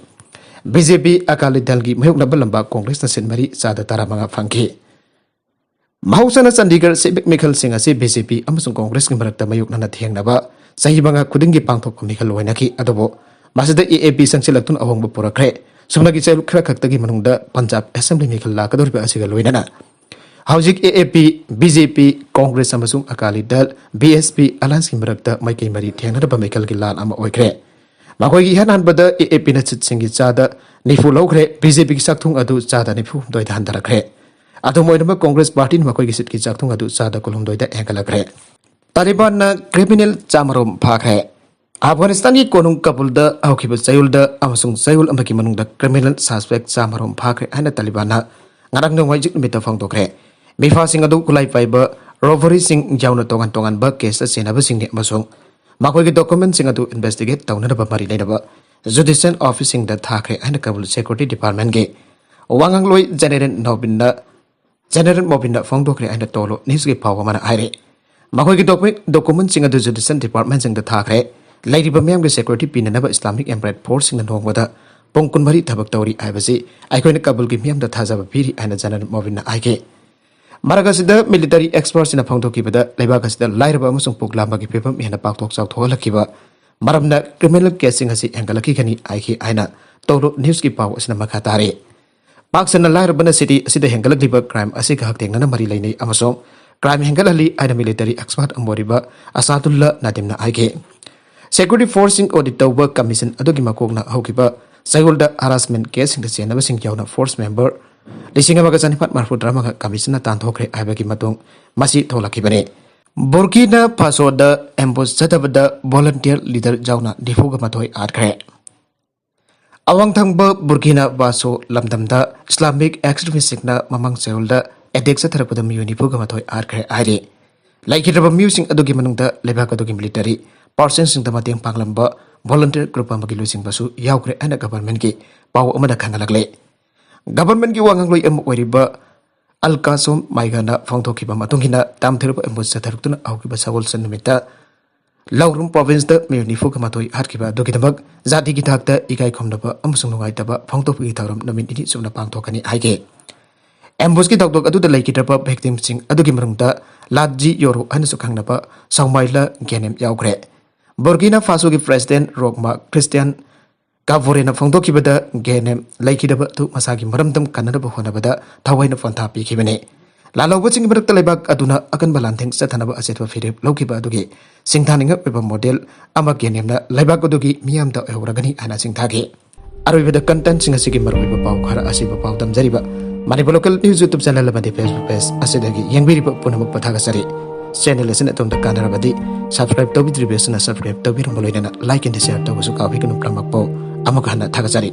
ꯕꯤ ꯖꯦ ꯄꯤ ꯑꯀꯥꯂꯤ ꯗꯜꯒꯤ ꯃꯥꯌꯣꯛꯅꯕ ꯂꯝꯕꯥ ꯀꯣꯡꯒ꯭ꯔꯦꯁꯅ ꯁꯤꯠ ꯃꯔꯤ, ꯆꯥꯗ ꯇꯔꯥꯃꯉꯥ ꯐꯪꯈꯤ꯫ ꯃꯍꯧꯁꯥꯅ ꯆꯥꯟꯗꯤꯒꯔ ꯁꯤꯚꯤꯛ ꯃꯤꯈꯜꯁꯤꯡ ꯑꯁꯤ ꯕꯤ ꯖꯦ ꯄꯤ ꯑꯃꯁꯨꯡ ꯀꯣꯡꯒ꯭ꯔꯦꯁꯀꯤ ꯃꯔꯛꯇ ꯃꯥꯌꯣꯛꯅꯅ ꯊꯦꯡꯅꯕ ꯆꯍꯤ ꯃꯉꯥ ꯈꯨꯗꯤꯡꯒꯤ ꯄꯥꯡꯊꯣꯛꯄ ꯃꯤꯈꯜ ꯑꯣꯏꯅꯈꯤ꯫ ꯑꯗꯨꯕꯨ ꯃꯁꯤꯗ ꯑꯦ ꯑꯦ ꯄꯤ ꯆꯪꯁꯤꯜꯂꯛꯇꯨꯅ ꯑꯍꯣꯡꯕ ꯄꯨꯔꯛꯈ꯭ꯔꯦ꯫ ꯁꯨꯞꯅꯒꯤ ꯆꯩꯔꯨꯛ ꯈꯔ ꯈꯛꯇꯒꯤ ꯃꯅꯨꯡꯗ ꯄꯟꯖꯥꯕ ꯑꯦꯁꯦꯝꯕ꯭ꯂꯤ ꯃꯤꯈꯜ ꯂꯥꯛꯀꯗꯧꯔꯤꯕ ꯑꯁꯤꯒ ꯂꯣꯏꯅꯅ ꯍꯧꯖꯤꯛ ꯑꯦ ꯑꯦ ꯄꯤ, ꯕꯤ ꯖꯦ ꯄꯤ, ꯀꯣꯡꯒ꯭ꯔꯦꯁ ꯑꯃꯁꯨꯡ ꯑꯀꯥꯂꯤ ꯗꯜ, ꯕꯤ ꯑꯦꯁ ꯄꯤ, ꯑꯂꯥꯏꯟꯁꯀꯤ ꯃꯔꯛꯇ ꯃꯥꯏꯀꯩ ꯃꯔꯤ ꯊꯦꯡꯅꯔꯕ ꯃꯩꯀꯜꯒꯤ ꯂꯥꯟ ꯑꯃ ꯑꯣꯏꯈ꯭ꯔꯦ꯫ ꯃꯈꯣꯏꯒꯤ ꯏꯍꯥꯟ ꯍꯥꯟꯕꯗ ꯑꯦ ꯑꯦ ꯄꯤꯅ ꯁꯤꯠꯁꯤꯡꯒꯤ ꯆꯥꯗ ꯅꯤꯐꯨ ꯂꯧꯈ꯭ꯔꯦ, ꯕꯤ ꯖꯦ ꯄꯤꯒꯤ ꯆꯥꯛꯊꯨꯡ ꯑꯗꯨ ꯆꯥꯗ ꯅꯤꯐꯨ ꯍꯨꯝꯗꯣꯏꯗ ꯍꯟꯊꯔꯛꯈ꯭ꯔꯦ꯫ ꯑꯗꯨꯝ ꯑꯣꯏꯅꯃꯛ, ꯀꯣꯡꯒ꯭ꯔꯦꯁ ꯄꯥꯔꯇꯤꯅ ꯃꯈꯣꯏꯒꯤ ꯁꯤꯠꯀꯤ ꯆꯥꯛꯊꯨꯡ ꯑꯗꯨ ꯆꯥꯗ ꯀꯨꯟꯍꯨꯝꯗꯣꯏꯗ ꯍꯦꯟꯒꯠꯂꯛꯈ꯭ꯔꯦ꯫ ꯇꯥꯂꯤꯕꯥꯟꯅ ꯀ꯭ꯔꯤꯃꯤꯅꯦꯜ ꯆꯥꯃꯔꯣꯝ ꯐꯥꯈ꯭ꯔꯦ꯫ ꯑꯐꯒꯥꯅꯤꯁꯇꯥꯟꯒꯤ ꯀꯣꯅꯨꯡ ꯀꯥꯕꯨꯜꯗ ꯍꯧꯈꯤꯕ ꯆꯌꯣꯜꯗ ꯑꯃꯁꯨꯡ ꯆꯌꯣꯜ ꯑꯃꯒꯤ ꯃꯅꯨꯡꯗ ꯀ꯭ꯔꯤꯃꯤꯅꯦꯜ ꯁꯁꯄꯦꯛ ꯆꯥꯃꯔꯣꯝ ꯐꯥꯈ꯭ꯔꯦ ꯍꯥꯏꯅ ꯇꯥꯂꯤꯕꯥꯟꯅ ꯉꯔꯥꯡ ꯅꯣꯡꯃꯥꯏꯖꯤꯡ ꯅꯨꯃꯤꯠꯇ ꯐꯣꯡꯗꯣꯛꯈ꯭ꯔꯦ꯫ ꯃꯤꯐꯥꯁꯤꯡ ꯑꯗꯨ ꯈꯨꯠꯂꯥꯏ ꯄꯥꯏꯕ ꯔꯣꯕꯔꯤꯁꯤꯡ ꯌꯥꯎꯅ ꯇꯣꯉꯥꯟ ꯇꯣꯉꯥꯟꯕ ꯀꯦꯁꯇ ꯆꯦꯟꯅꯕꯁꯤꯡꯅꯤ ꯑꯃꯁꯨꯡ ꯃꯈꯣꯏꯒꯤ ꯗꯣꯀꯨꯃꯦꯟꯁꯤꯡ ꯑꯗꯨ ꯏꯟꯚꯦꯁꯇꯤꯒꯦꯠ ꯇꯧꯅꯅꯕ ꯃꯔꯤ ꯂꯩꯅꯕ ꯖꯨꯗꯤꯁꯤꯌꯦꯜ ꯑꯣꯐꯤꯁꯁꯤꯡꯗ ꯊꯥꯈ꯭ꯔꯦ ꯍꯥꯏꯅ ꯀꯥꯕꯨꯜ ꯁꯦꯀ꯭ꯌꯨꯔꯤꯇꯤ ꯗꯤꯄꯥꯔꯠꯃꯦꯟꯒꯤ ꯋꯥꯉꯥꯡꯂꯣꯏ ꯖꯦꯅꯦꯔꯦꯜ ꯅꯣꯕꯤꯟꯅ ꯖꯦꯅꯦꯔꯦꯜ ꯃꯣꯕꯤꯟꯅ ꯐꯣꯡꯗꯣꯛꯈ꯭ꯔꯦ ꯍꯥꯏꯅ ꯇꯣꯂꯣ ꯅ꯭ꯌꯨꯁꯀꯤ ꯄꯥꯎ ꯑꯃꯅ ꯍꯥꯏꯔꯤ꯫ ꯃꯈꯣꯏꯒꯤ ꯗꯣꯀꯨꯃꯦꯟ-, ꯗꯣꯀꯨꯃꯦꯟꯁꯤꯡ ꯑꯗꯨ ꯖꯨꯗꯤꯁꯤꯌꯦꯜ ꯗꯤꯄꯥꯔꯠꯃꯦꯟꯁꯤꯡꯗ ꯊꯥꯈ꯭ꯔꯦ꯫ ꯂꯩꯔꯤꯕ ꯃꯤꯌꯥꯝꯒꯤ ꯁꯦꯀ꯭ꯌꯨꯔꯤꯇꯤ ꯄꯤꯅꯅꯕ ꯏꯁꯂꯥꯃꯤꯛ ꯑꯦꯝꯄꯔꯦꯠ ꯐꯣꯔꯁꯁꯤꯡꯅ ꯅꯣꯡꯃꯗ ꯄꯨꯡ ꯀꯨꯟꯃꯔꯤ ꯊꯕꯛ ꯇꯧꯔꯤ ꯍꯥꯏꯕꯁꯤ ꯑꯩꯈꯣꯏꯅ ꯀꯥꯕꯨꯜꯒꯤ ꯃꯤꯌꯥꯝꯗ ꯊꯥꯖꯕ ꯄꯤꯔꯤ ꯍꯥꯏꯅ ꯖꯦꯅꯦꯔꯦꯜ ꯃꯣꯕꯤꯟꯅ ꯍꯥꯏꯈꯤ꯫ ꯃꯔꯛ ꯑꯁꯤꯗ, ꯃꯤꯂꯤꯇꯔꯤ ꯑꯦꯛꯁꯄꯔꯠꯁꯤꯡꯅ ꯐꯣꯡꯗꯣꯛꯈꯤꯕꯗ, ꯂꯩꯕꯥꯛ ꯑꯁꯤꯗ ꯂꯥꯏꯔꯕ ꯑꯃꯁꯨꯡ ꯄꯨꯛ ꯂꯥꯝꯕꯒꯤ ꯐꯤꯚꯝ ꯍꯦꯟꯅ ꯄꯥꯛꯊꯣꯛ ꯆꯥꯎꯊꯣꯛꯍꯜꯂꯛꯈꯤꯕ ꯃꯔꯝꯅ ꯀ꯭ꯔꯤꯃꯤꯅꯦꯜ ꯀꯦꯁꯁꯤꯡ ꯑꯁꯤ ꯍꯦꯟꯒꯠꯂꯛꯈꯤꯒꯅꯤ ꯍꯥꯏꯈꯤ ꯍꯥꯏꯅ ꯇꯣꯂꯣ ꯅ꯭ꯌꯨꯁꯀꯤ ꯄꯥꯎ ꯑꯁꯤꯅ ꯃꯈꯥ ꯇꯥꯔꯤ꯫ ꯄꯥꯛ ꯁꯟꯅ ꯂꯥꯏꯔꯕꯅ ꯁꯤꯇꯤ ꯑꯁꯤꯗ ꯍꯦꯟꯒꯠꯂꯛꯂꯤꯕ ꯀ꯭ꯔꯥꯏꯝ ꯑꯁꯤꯒ ꯍꯛꯊꯦꯡꯅꯅ ꯃꯔꯤ ꯂꯩꯅꯩ ꯑꯃꯁꯨꯡ ꯀ꯭ꯔꯥꯏꯝ ꯍꯦꯟꯒꯠꯍꯜꯂꯤ ꯍꯥꯏꯅ ꯃꯤꯂꯤꯇꯔꯤ ꯑꯦꯛꯁꯄꯔꯠ ꯑꯃ ꯑꯣꯏꯔꯤꯕ ꯑꯁꯥꯗꯨꯜꯂꯥ ꯅꯥꯗꯤꯝꯅ ꯍꯥꯏꯈꯤ꯫ ꯁꯦꯀ꯭ꯌꯨꯔꯤꯇꯤ ꯐꯣꯔꯁꯁꯤꯡ ꯑꯣꯗꯤꯠ ꯇꯧꯕ ꯀꯃꯤꯁꯟ ꯑꯗꯨꯒꯤ ꯃꯀꯣꯛꯅ ꯍꯧꯈꯤꯕ ꯆꯌꯣꯜꯗ ꯍꯔꯥꯁꯃꯦꯟ ꯀꯦꯁꯁꯤꯡꯗ ꯆꯦꯟꯅꯕꯁꯤꯡ ꯌꯥꯎꯅ ꯐꯣꯔꯁ ꯃꯦꯝꯕꯔ ꯂꯤꯁꯤꯡ ꯑꯃꯒ ꯆꯅꯤꯄꯥꯟ ꯃꯔꯤꯐꯨ ꯇꯔꯥꯃꯉꯥ ꯀꯃꯤꯁꯟꯅ ꯇꯥꯟꯊꯣꯛꯈ꯭ꯔꯦ ꯍꯥꯏꯕꯒꯤ ꯃꯇꯨꯡ ꯃꯁꯤ ꯊꯣꯛꯂꯛꯈꯤꯕꯅꯤ꯫ ꯕꯨꯔꯀꯤꯅꯥ ꯐꯥꯁꯣꯗ ꯑꯦꯝꯕꯨꯁ ꯆꯠꯊꯕꯗ ꯚꯣꯂꯟꯇꯤꯌꯔ ꯂꯤꯗꯔ ꯌꯥꯎꯅ ꯅꯤꯐꯨꯒ ꯃꯥꯊꯣꯏ ꯍꯥꯠꯈ꯭ꯔꯦ꯫ ꯑꯋꯥꯡ ꯊꯪꯕ ꯕꯨꯔꯀꯤꯅꯥ ꯐꯥꯁꯣ ꯂꯝꯗꯝꯗ ꯏꯁꯂꯥꯃꯤꯛ ꯑꯦꯛꯁꯇ꯭ꯔꯤꯃꯤꯁ꯭ꯠꯁꯤꯡꯅ ꯃꯃꯥꯡ ꯆꯌꯣꯜꯗ ꯑꯦꯇꯦꯛ ꯆꯠꯊꯔꯛꯄꯗ ꯃꯤꯑꯣꯏ ꯅꯤꯐꯨꯒ ꯃꯥꯊꯣꯏ ꯍꯥꯠꯈ꯭ꯔꯦ ꯍꯥꯏꯔꯤ꯫ ꯂꯩꯈꯤꯗ꯭ꯔꯕ ꯃꯤꯑꯣꯏꯁꯤꯡ ꯑꯗꯨꯒꯤ ꯃꯅꯨꯡꯗ ꯂꯩꯕꯥꯛ ꯑꯗꯨꯒꯤ ꯃꯤꯂꯤꯇꯔꯤ ꯄꯥꯔꯁꯟꯁꯤꯡꯗ ꯃꯇꯦꯡ ꯄꯥꯡꯂꯝꯕ ꯚꯣꯂꯟꯇꯤꯌꯔ ꯒ꯭ꯔꯨꯞ ꯑꯃꯒꯤ ꯂꯨꯆꯤꯡꯕꯁꯨ ꯌꯥꯎꯈ꯭ꯔꯦ ꯍꯥꯏꯅ ꯒꯚꯔꯟꯃꯦꯟꯠꯀꯤ ꯄꯥꯎ ꯑꯃꯅ ꯈꯪꯍꯜꯂꯛꯂꯦ꯫ ꯒꯚꯔꯟꯃꯦꯟꯠꯀꯤ ꯋꯥꯉꯥꯡꯂꯣꯏ ꯑꯃ ꯑꯣꯏꯔꯤꯕ ꯑꯜꯀꯥꯁꯣꯝ ꯃꯥꯏꯒꯥꯅ ꯐꯣꯡꯗꯣꯛꯈꯤꯕ ꯃꯇꯨꯡ ꯏꯟꯅ, ꯇꯥꯝꯊꯔꯕ ꯑꯦꯝꯕꯨꯁ ꯆꯠꯊꯔꯛꯇꯨꯅ ꯍꯧꯈꯤꯕ ꯁꯒꯣꯜꯁꯦꯟ ꯅꯨꯃꯤꯠꯇ ꯂꯧꯔꯨꯝ ꯄ꯭ꯔꯣꯚꯤꯟꯁꯇ ꯃꯤꯑꯣꯏ ꯅꯤꯐꯨꯒ ꯃꯥꯊꯣꯏ ꯍꯥꯠꯈꯤꯕ ꯑꯗꯨꯒꯤꯗꯃꯛ ꯖꯥꯇꯤꯒꯤ ꯊꯥꯛꯇ ꯏꯀꯥꯏ ꯈꯨꯝꯅꯕ ꯑꯃꯁꯨꯡ ꯅꯨꯡꯉꯥꯏꯇꯕ ꯐꯣꯡꯗꯣꯛꯄꯒꯤ ꯊꯧꯔꯝ ꯅꯨꯃꯤꯠ ꯅꯤꯅꯤ ꯆꯨꯞꯅ ꯄꯥꯡꯊꯣꯛꯀꯅꯤ ꯍꯥꯏꯈꯤ꯫ ꯑꯦꯝꯕꯨꯁꯀꯤ ꯊꯧꯗꯣꯛ ꯑꯗꯨꯗ ꯂꯩꯈꯤꯗ꯭ꯔꯕ ꯚꯤꯛꯇꯤꯝꯁꯤꯡ ꯑꯗꯨꯒꯤ ꯃꯅꯨꯡꯗ ꯂꯥꯠꯖꯤ ꯌꯣꯔꯣ ꯍꯥꯏꯅꯁꯨ ꯈꯪꯅꯕ ꯁꯥꯎꯃꯥꯏꯂꯥ ꯒꯦꯅꯦꯝ ꯌꯥꯎꯈ꯭ꯔꯦ꯫ ꯕꯨꯔꯀꯤꯅꯥ ꯐꯥꯁꯣꯒꯤ ꯄ꯭ꯔꯦꯁꯤꯗꯦꯟꯠ ꯔꯣꯛꯃꯥ ꯈ꯭ꯔꯤꯁꯇꯤꯌꯥꯟ ꯀꯥꯕꯣꯔꯦꯅ ꯐꯣꯡꯗꯣꯛꯈꯤꯕꯗ, ꯒꯦꯅꯦꯝ ꯂꯩꯈꯤꯗꯕ ꯑꯗꯨ ꯃꯁꯥꯒꯤ ꯃꯔꯝꯗꯝ ꯀꯟꯅꯅꯕ ꯍꯣꯠꯅꯕꯗ ꯊꯋꯥꯏꯅ ꯄꯣꯟꯊꯥ ꯄꯤꯈꯤꯕꯅꯤ꯫ ꯂꯥꯜꯍꯧꯕꯁꯤꯡꯒꯤ ꯃꯔꯛꯇ ꯂꯩꯕꯥꯛ ꯑꯗꯨꯅ ꯑꯀꯟꯕ ꯂꯥꯟꯊꯦꯡ ꯆꯠꯊꯅꯕ ꯑꯆꯦꯠꯄ ꯐꯤꯔꯦꯞ ꯂꯧꯈꯤꯕ ꯑꯗꯨꯒꯤ ꯁꯤꯡꯊꯥꯅꯤꯡꯉꯥꯏ ꯑꯣꯏꯕ ꯃꯣꯗꯦꯜ ꯑꯃ ꯀꯦꯅꯦꯝꯅ ꯂꯩꯕꯥꯛ ꯑꯗꯨꯒꯤ ꯃꯤꯌꯥꯝꯗ ꯑꯣꯏꯍꯧꯔꯒꯅꯤ ꯍꯥꯏꯅ ꯁꯤꯡꯊꯥꯈꯤ꯫ ꯑꯔꯣꯏꯕꯗ contentꯁꯤꯡ ꯑꯁꯤꯒꯤ ꯃꯔꯨꯑꯣꯏꯕ ꯄꯥꯎ ꯈꯔ ꯑꯁꯤꯕ ꯄꯥꯎ ꯇꯝꯖꯔꯤꯕ Manipur Local News YouTube channel ꯑꯃꯗꯤ Facebook page ꯑꯁꯤꯗꯒꯤ ꯌꯦꯡꯕꯤꯔꯤꯕ ꯄꯨꯝꯅꯃꯛꯄꯨ ꯊꯥꯒꯠꯆꯔꯤ꯫ Channel ꯑꯁꯤꯅ ꯑꯗꯣꯝꯗ ꯀꯥꯟꯅꯔꯕꯗꯤ subscribe ꯇꯧꯕꯤꯗ꯭ꯔꯤꯕꯁꯤꯅ subscribe ꯇꯧꯕꯤꯔꯝꯕ ꯂꯣꯏꯅꯅ like and share ꯇꯧꯕꯁꯨ ꯀꯥꯎꯕꯤꯒꯅꯨ꯫ ꯄꯨꯝꯅꯃꯛꯄꯨ ꯑꯃꯨꯛ ꯍꯟꯅ ꯊꯥꯒꯠꯆꯔꯤ꯫